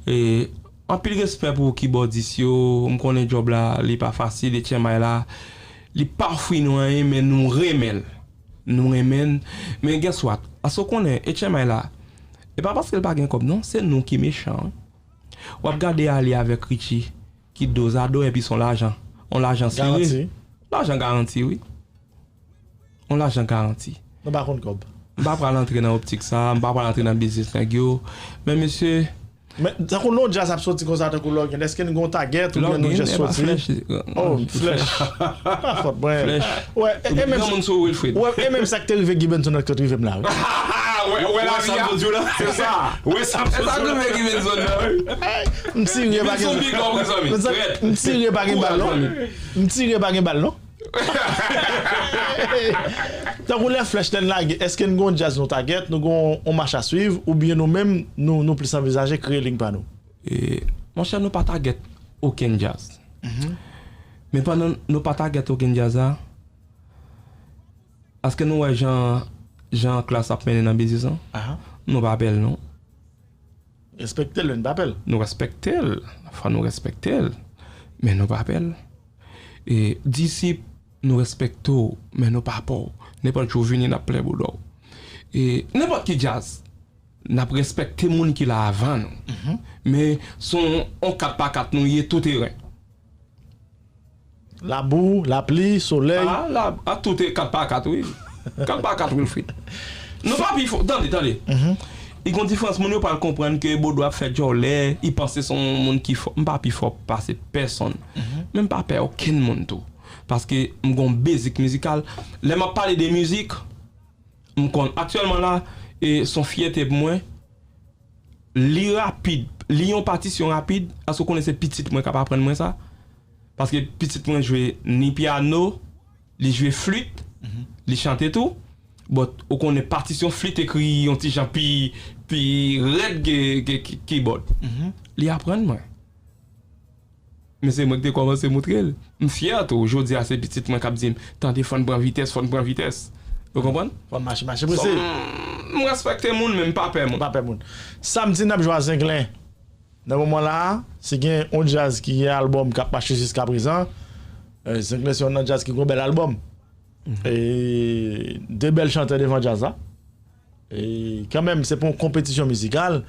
E, anpil respè pou kibòdis yo, m konnen djòb la, li pa fasil, e Tchenmay la, li pa ofri nou anyen, men nou renmen l. Nou renmen l. Men guess what? Èske w konnen, H M I la, e pa paske l pa gen kòb non, se nou ki mechan wi. W ap gade ale avèk Richie ki dozado epi se yon lajan, yon lajan sere. Garanti. Lajan garanti wi. Yon lajan garanti. Nou pa konn kòb. M pa pral antre nan optik sa, m pa pral antre nan biznis nèg yo. Men mesye, Men, tankou lè yon djaz ap soti konsa, tankou Lògin, èske n gen yon tagèt oubyen nou jis soti? Oh, flèch. Pa fòt mwen. Flèch. Wè, e, e menm granmoun sou Wilfrid. Wè, e menm sa k te rive Guy Benson nan k te rive m la, wi. Wè, wè, la vi a. Se sa. Wè sa m sot di w la. Sa k rive Guy Benson nan, wi. M tire pa gen. Guy Benson big up, wi, zanmi. M tire pa gen bal, non. M tire pa gen bal, non. Tankou lè flèch lè n lage, èske n gen yon djaz nou tagèt, nou gen yon, yon mach a swiv, oubyen nou menm, nou, nou plis anvizaje kreye lig pa nou? E, monchè, nou pa tagèt okenn djaz. Men pandan nou pa tagèt okenn djaz la, èske nou wè jan, jan Klass ap mennen nan biznis lan? Nou pa pè l non. Respekte l, men n pa pè l. Nou respekte l. Fò nou respekte l. Men nou pa pè l. E, Disip, nou respekte w, men nou pa pè w. Nenpòt jou w vini, n ap plen bouda w. E, nenpòt ki djaz, n ap respekte moun ki la avan nou. Men, se yon, yon kat pa kat nou ye, tou teren. Labou, lapli, solèy. Ah, la, ah, tout e kat pa kat, wi. Kat pa kat, Wilfrid. Nou pa pi fò. Tande, tande. I gon diferans, moun yo pral konprann ke Bodo ap fè djòlè, i panse se yon moun ki fò. M pa pi fò pase pèsonn. Men m pa pè okenn moun tou. Paske m gon bezik mizikal. Lè m ap pale de mizik, m konn aktyèlman la, e se yon fyète pou mwen. li rapid, li yon patisyon rapid, èske w konnen se pitit mwen k ap aprann mwen sa? Paske pitit mwen jwe ni pyano, li jwe flit, li chante tou. But ou konnen patisyon flit ekri yon ti jan pi, pi rèd ke, ke, ke keyboard. Li aprann mwen. Men se mwen ki te kòmanse moutre l. M fyè tou, jodi a se pitit mwen k ap di m, "Tande, fò n pran vitès, fò n pran vitès." Ou konprann? Fò n mache, mache prese. So, m, m respekte moun, men m pa pè moun. Pa pè moun. Samdi, n ap jwe a Zenglen. Nan moman la a, si gen yon djaz ki gen albòm k ap mache jiska prezan, eh, Zenglen se yon nan djaz ki gen yon bèl albòm. E de bèl chantè devan djaz la. E kanmenm, se pa yon konpetisyon mizikal,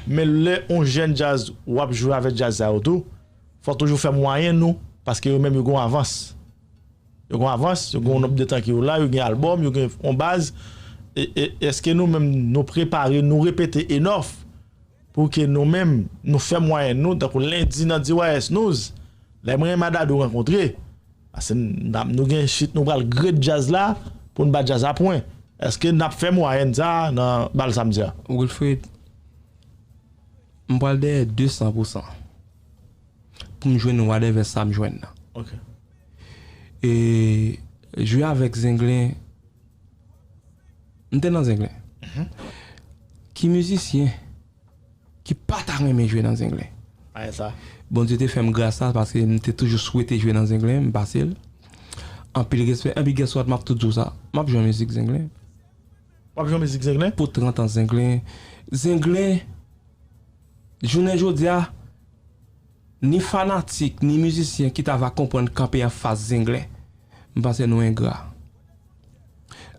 men lè yon jèn djaz w ap jwe avèk djaz sa yo tou, fò toujou fè mwayen nou, paske yo menm yo gen yon avans. Yo gen yon avans, yo gen yon nonb de tan ke yo la, yo gen albòm, yo gen yon baz. E, e èske nou menm nou prepare, nou repete enough pou ke nou menm nou fè mwayen nou, tankou lendi nan D Y S News, lè mwen e Madadou rankontre, paske n ap, nou gen chit, nou pral grade djaz la pou n ba djaz la pwen. Èske n ap fè mwayèn sa a nan bal samdi a? Wilfred, m pral dèyè de san pou san pou m jwenn whatever sa m jwenn nan. Ok. E jwe avèk Zenglen, m te nan Zenglen. Ki mizisyen ki pa ta renmen jwe nan Zenglen? Ayè sa. Bondye te fè m gras sa, paske m te toujou swete jwe nan Zenglen, m pase l. Anpil respè, anpil guess what, m ap tou di w sa. M ap jwe mizik Zenglen. W ap jwe mizik Zenglen? Pou trant an Zenglen. Zenglen, jounen jodi a, ni fanatik, ni mizisyen ki ta va konprann kanpe anfas Zenglen. M panse nou engra.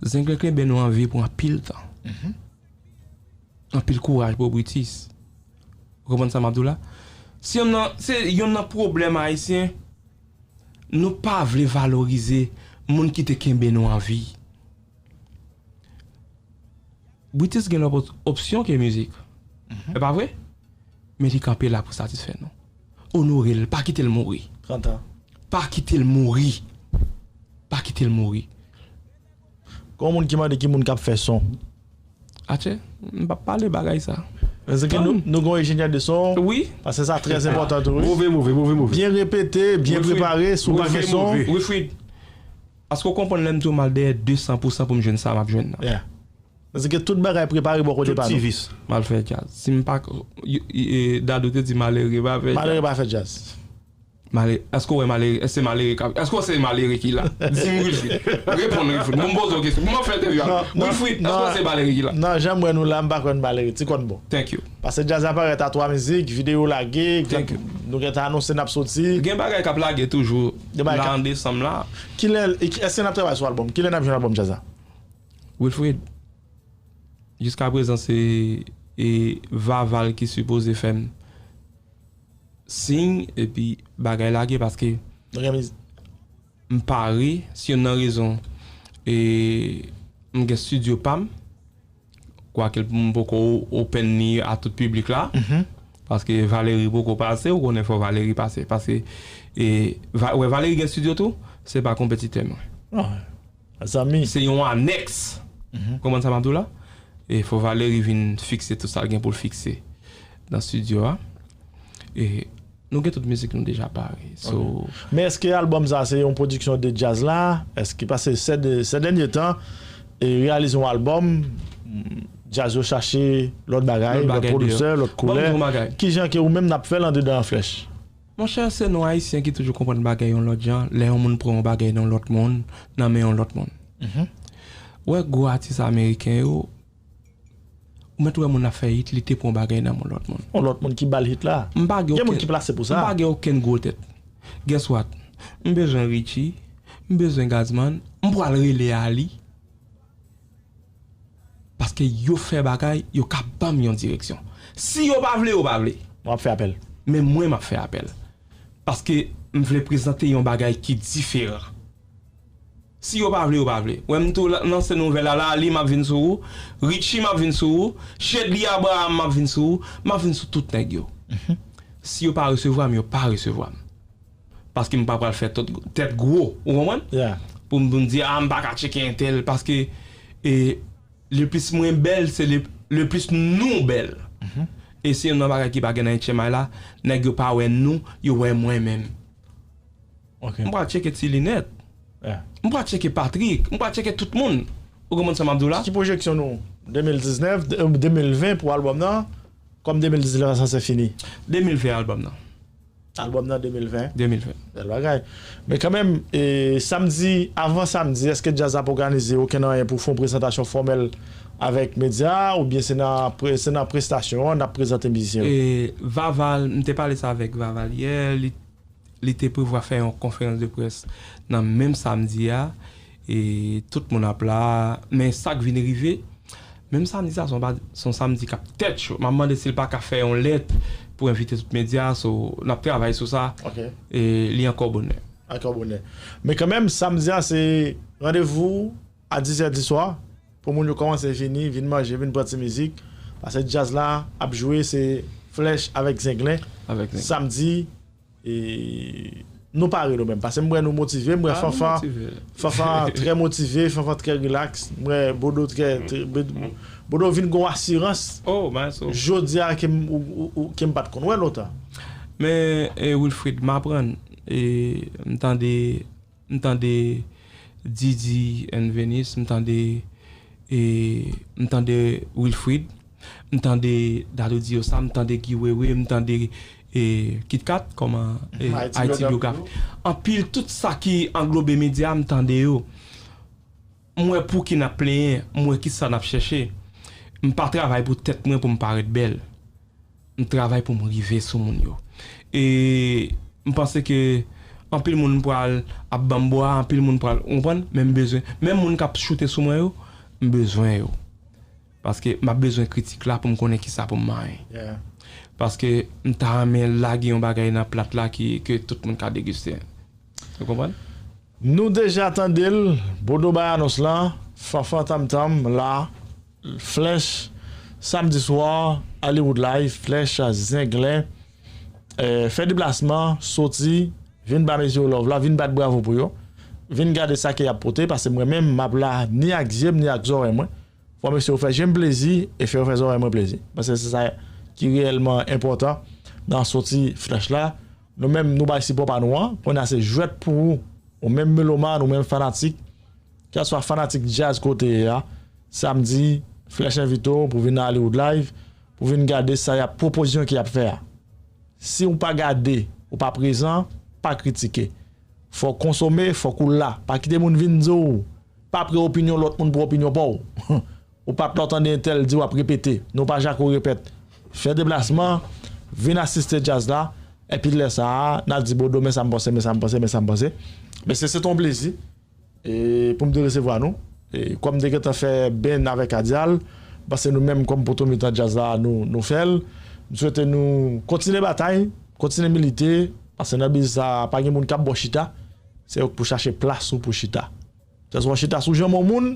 Zenglen kenbe nou an vi pou anpil tan. Anpil kouraj pou Britis. Ou konprann sa m ap di w la? Se yonn nan, se yonn nan pwoblèm ayisyen, nou pa vle valorize moun ki te kenbe nou an vi. Britis gen lòt opsyon ke mizik. E pa vre? Men li kanpe la pou satisfè nou. Onore l, pa kite l mouri. Trant an. Pa kite l mouri. Pa kite l mouri. Gon moun ki mande ki moun k ap fè son. Atchè, m p ap pale bagay sa. Paske nou, nou gon enjenyè de son. Wi. Paske sa trè enpòtan tou, wi. Move, move, move, move. Byen repete, byen prepare, si w pa gen son. Wilfrid, èske w konprann lè m di w m al dèyè de san pou san pou m jwenn sa m ap jwenn nan? Yeah. Paske tout bagay prepare bò kote pa nou. M al fè djaz. Si m pa, Dadou te di malere pa fè djaz. Malere pa fè djaz. Malere, èske w wè malere, èske se malere k ap, èske w se malere ki la? Di m, Wilfrid. Reponn, Wilfrid. Bon, m poze w kesyon. Mwen fè entèvyou a. Wilfrid, èske w se malere ki la? Non, jan m wè nou la, m pa kwè n malere. Ti kòn bon. Thank you. Paske djaz la parèt a twa mizik, videyo lage, nou gentan anonse n ap soti. Gen bagay k ap lage toujou la an desanm la. Kilè, èske n ap travay sou albòm? Kilè n ap jwenn albòm djaz la? Wilfrid, jiska prezan se, e, Vaval ki sipoze fè m siy epi bagay lage paske m pare, se youn nan rezon, e, m gen estidyo pa m, kwake m poko open ni a tout piblik la, paske Valérie poko pase, ou konnen fò Valérie pase, paske, e, wè Valérie gen estidyo tou, se pa konpetitè mwen. Zanmi. Se yon anèks. Konprann sa m ap di w la? E fò Valérie vin fikse tout sa l gen pou l fikse nan estidyo a. E nou gen tout mizik nou deja pare. So, men èske albòm sa se yon pwodiksyon de djaz la? Èske, paske sè de, sè dènye tan, e reyalize yon albòm, djaz yo chache lòt bagay, lòt pwodiktè, lòt koulè. Kijan ke ou menm n ap fè l andedan an flèch? Monchè, se nou Ayisyen ki toujou konprann bagay yon lòt jan, lè yon moun pran yon bagay nan yon lòt moun, nan men yon lòt moun. Ou wè gwo atis ameriken yo, ou mèt wè moun ap fè hit, li te pran yon bagay nan men yon lòt moun. Yon lòt moun ki ba l hit la. M pa gen okenn, gen moun ki plase pou sa. M pa gen okenn gwo tèt. Guess what? M bezwen Richie, m bezwen Gazman, m pral rele Ali. Paske yo fè bagay, yo ka ban m yon direksyon. Si yo pa vle, yo pa vle. W ap fè apèl. Men mwen, m ap fè apèl. Paske m vle prezante yon bagay ki diferan. Si yo pa vle, yo pa vle. Wè m tou la, nan se nouvèl la, la, Ali, m ap vin sou ou. Richie, m ap vin sou ou. Shedly Abraham, m ap vin sou ou. M ap vin sou tout nèg yo. Si yo pa resevwa m, yo pa resevwa m. Paske m pa pral fè tèt, tèt gwo, ou konprann? Pou m, pou m di, a, m pa ka tcheke entèl, paske, e, le plis mwen bèl, se le, le plis nou bèl. Mhm. E se youn nan bagay ki pa gen nan H M I la, nèg yo pa wè nou, yo wè mwen menm. Ok. M pral tcheke Ti Linèt. Yeah. M pral tcheke Patrick. M pral tcheke tout moun. Ou konprann sa m ap di w la? Ki pwojeksyon nou? De mil diznèf, de- euh, de mil ven pou albòm nan, kòm de mil diznèf la sanse fini. De mil ven albòm nan. Albòm nan de mil ven. De mil ven. Bèl bagay. Men kanmenm, e, samdi, avan samdi, èske djaz ap òganize okenn anyen pou fè yon prezantasyon fòmèl avèk medya, oubyen se nan pre- se nan prestasyon an n ap prezante mizisyen yo? E Vaval, m te pale sa avèk Vaval yè, li, li te prevwa fè yon konferans de près nan menm samdi a, e tout moun ap la, men sa k vin rive, menm samdi sa, se yon ba- se yon samdi k ap tèt cho. M ap mande si l pa ka fè yon lèt pou envite tout medya, so, n ap travay sou sa, Ok. e li ankò bonè. Ankò bonè. Men kanmenm, samdi a, se randevou a dis è di swa pou moun yo kòmanse vini, vin manje, vin pran ti mizik. Paske djaz la ap jwe, se Flèch avèk Zenglen. Avèk Zenglen. Samdi, e nou pare nou menm. Paske m wè nou motive, m wè Ah, nou Fanfan, motive. Fanfan trè motive, Fanfan trè rilaks, m wè Bodo trè, trè- Bodo vin gon asirans. Oh, man, so. Jodi a ke m, ou- ou- ou- ke m pa t konn wè lontan. Men, e, Wilfrid, m aprann, e, m tande, m tande Didi and Venice, m tande, e, m tande Wilfrid, m tande Dadou Diosa, m tande Guy Wewe, m tande, e, Kit Kat, kòman, e, Haïti Haïti Biographie. Biographie. Anpil tout sa ki anglobe medya, m tande yo. M wè pou ki n ap plenyen, m wè ki sa n ap chèche. M pa travay pou tèt mwen pou m parèt bèl. M travay pou m rive sou moun yo. E m panse ke anpil moun pral ap ban m bwa, anpil moun pral, ou konprann? Men m bezwen, menm moun k ap choute sou mwen yo, m bezwen yo. Paske m ap bezwen kritik la pou m konnen ki sa pou m manyen. Yeah. Paske m ta renmen lage yon bagay nan plat la ki, ke tout moun ka degiste. Ou konprann? Nou deja tande l, Bodo bay anons lan, Fanfan Tam Tam la, Flèch, samdi swa, Hollywood Live, Flèch, Zenglen, eh, fè deplasman, soti, vin ba mesye yo love la, vin bat bravo pou yo, vin gade sa ke y ap pote, paske mwen menm, m ap la ni ak zye m, ni ak zòrèy mwen. Fò mesye yo fè je m plezi e fè yo fè zòrèy mwen plezi. Paske se sa ki reyèlman enpòtan nan soti Flèch la. Nou menm, nou bay sipò pa nou an. Kounye a se jwèt pou ou. Ou menm melomàn, ou menm fanatik. Kèlswa fanatik djaz kote ye a, samdi, Flèch envite w pou vin nan Hollywood Live, pou vin gade sa y ap, pwopozisyon ke y ap fè a. Si w pa gade, ou pa prezan, pa kritike. Fò w konsome, fòk ou la. Pa kite moun vin di w, pa pre opinyon lòt moun pou opinyon pa w. Ou pa t la w tande entèl di w ap repete. Non pa jako repèt. Fè deplasman, vin asiste djaz la, epi lè sa a, n a di Bodo, men sa m panse, men sa m panse, men sa m panse. Men se, se t on plezi. E pou m te resevwa nou. E kòm m te gentan fè benn avèk Adyal, m panse nou menm kòm poto mitan djaz la, nou, nou fè l. M swete nou kontinye batay, kontinye milite, paske nan biznis sa, pa gen moun k ap ba w chita, se yo k pou chache plas ou pou chita. Sèlswa w chita sou janm yon moun,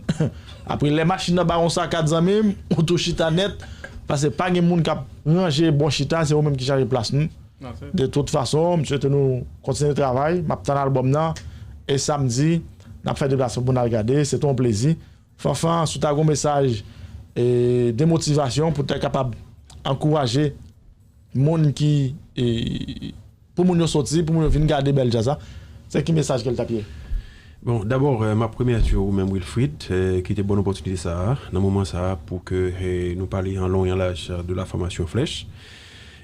apre lè machin nan ba w yon sakad zanmi m, ou tou chita nèt, paske pa gen moun k ap ranje bon chita, se ou menm ki chache plas nou. De tout fason, m swete nou kontinye travay. M ap tann albòm nan. E samdi, n ap fè deplasman pou n al gade. Se te yon plezi. Fanfan, si w ta gen yon mesaj e, de motivasyon pou w ta kapab ankouraje moun ki, e, pou moun yo soti, pou moun yo vin gade bèl djaz la, se ki mesaj ke l t ap ye? Bon, dabò, eh, m ap remèsye ou menm, Wilfrid, eh, ki te ban n opòtinite sa a, nan moman sa a, pou ke eh, nou pale an long e an laj de la fòmasyon Flèch.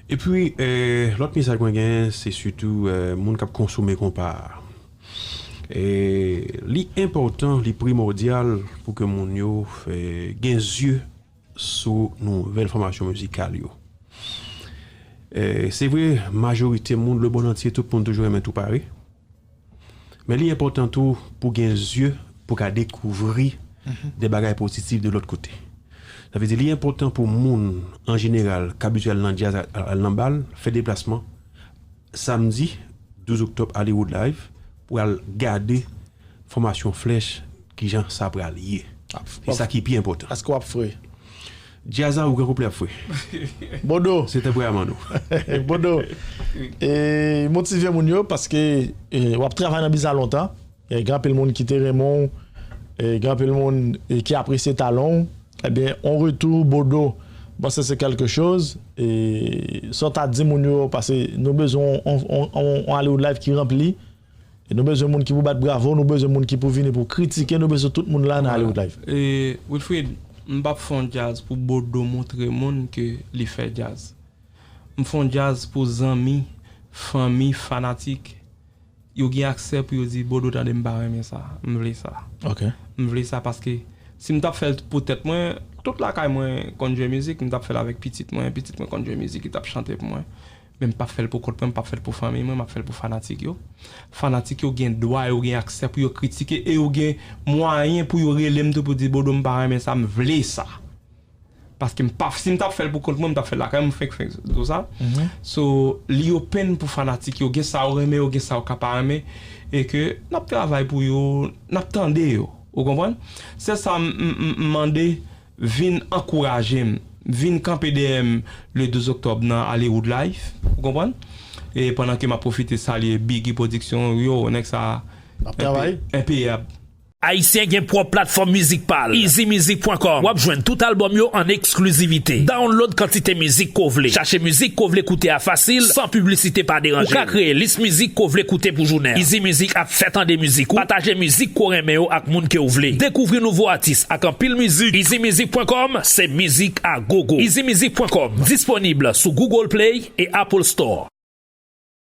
Epi, eh, lòt mesaj mwen gen, se sitou eh, moun k ap konsome konpa a. Eh, li enpòtan, li primòdyal pou ke moun yo eh, gen zye sou nouvèl fòmasyon mizikal yo. Eh, se vre, majorite moun, lemonn antye, tout moun toujou renmen tou pare. Men li enpòtan tou pou gen zye pou ka dekouvri de bagay pozitif de lòt kote. Sa vle di, li enpòtan pou moun, an jeneral, k abitye al nan djaz, al, al nan bal, fè deplasman, samdi douz oktòb, Hollywood Live, pou al gade fòmasyon Flèch, kijan sa pral ye. E sa ki pi enpòtan. Èske w ap fre? Djaz la, ou gen kouplè ap fre. Bodo, Se tanpri a man nou. Bodo, e, motive moun yo paske e, w ap travay nan biznis la lontan. E, gen anpil moun ki te renmen w, e, gen anpil moun e, ki apresye talan w. Ebyen, on retou Bodo Panse se kèlke choz, e sa w ta di moun yo, paske nou bezwen yon, yon, yon, yon Hollywood Life ki ranpli. E nou bezwen moun ki pou bat bravo, nou bezwen moun ki pou vini pou kritike, nou bezwen tout moun la nan Hollywood Life. E Wilfrid, m p ap fè yon djaz pou Bodo montre moun ke li fè djaz. M fè yon djaz pou zanmi, fanmi, fanatik. Yo gen aksè pou yo di, Bodo, tande, m pa renmen sa, m vle sa. Ok. M vle sa paske si m t ap fè l pou tèt mwen, tout lakay mwen konn jwe mizik, m t ap fè l avèk pitit mwen, pitit mwen konn jwe mizik, li t ap chante pou mwen. Men m p ap fè l pou kont mwen, m p ap fè l pou fanmi mwen, m ap fè l pou fanatik yo. Fanatik yo gen dwa, yo gen aksè pou yo kritike e yo gen mwayen pou yo rele m tou pou di, Bodo, m pa renmen sa, m vle sa. Paske m pa, si m t ap fè l pou kont mwen, m t ap fè l lakay mwen, fenk fenk, tout sa. So, li open pou fanatik yo, gen sa yo renmen, yo gen sa yo ka pa renmen, e ke n ap travay pou yo, n ap tande yo, ou konprann? Se sa m, m, m, m mande, vin ankouraje m, vin kanpe dèyè m le douz oktòb nan Hollywood Life, ou konprann? E pandan ke m ap pwofite salye Biggy Production, yo, nèg sa, N ap travay. Enpeyab. Ayisyen gen pwòp platfòm mizik pa l, easy music pwen kòm. W ap jwenn tout albòm yo an eksklizivite. Download kantite mizik ke w vle. Chache mizik ke w vle koute a fasil, san piblisite pa deranje w. Ou ka kreye lis mizik ke w vle koute pou jounen an. Easy Music ap fè tande mizik ou, pataje mizik ke w renmen yo ak moun ke w vle. Dekouvri nouvo atis ak anpil mizik. easy music pwen kòm se mizik a gogo. easy music pwen kòm disponib sou Google Play e Apple Store.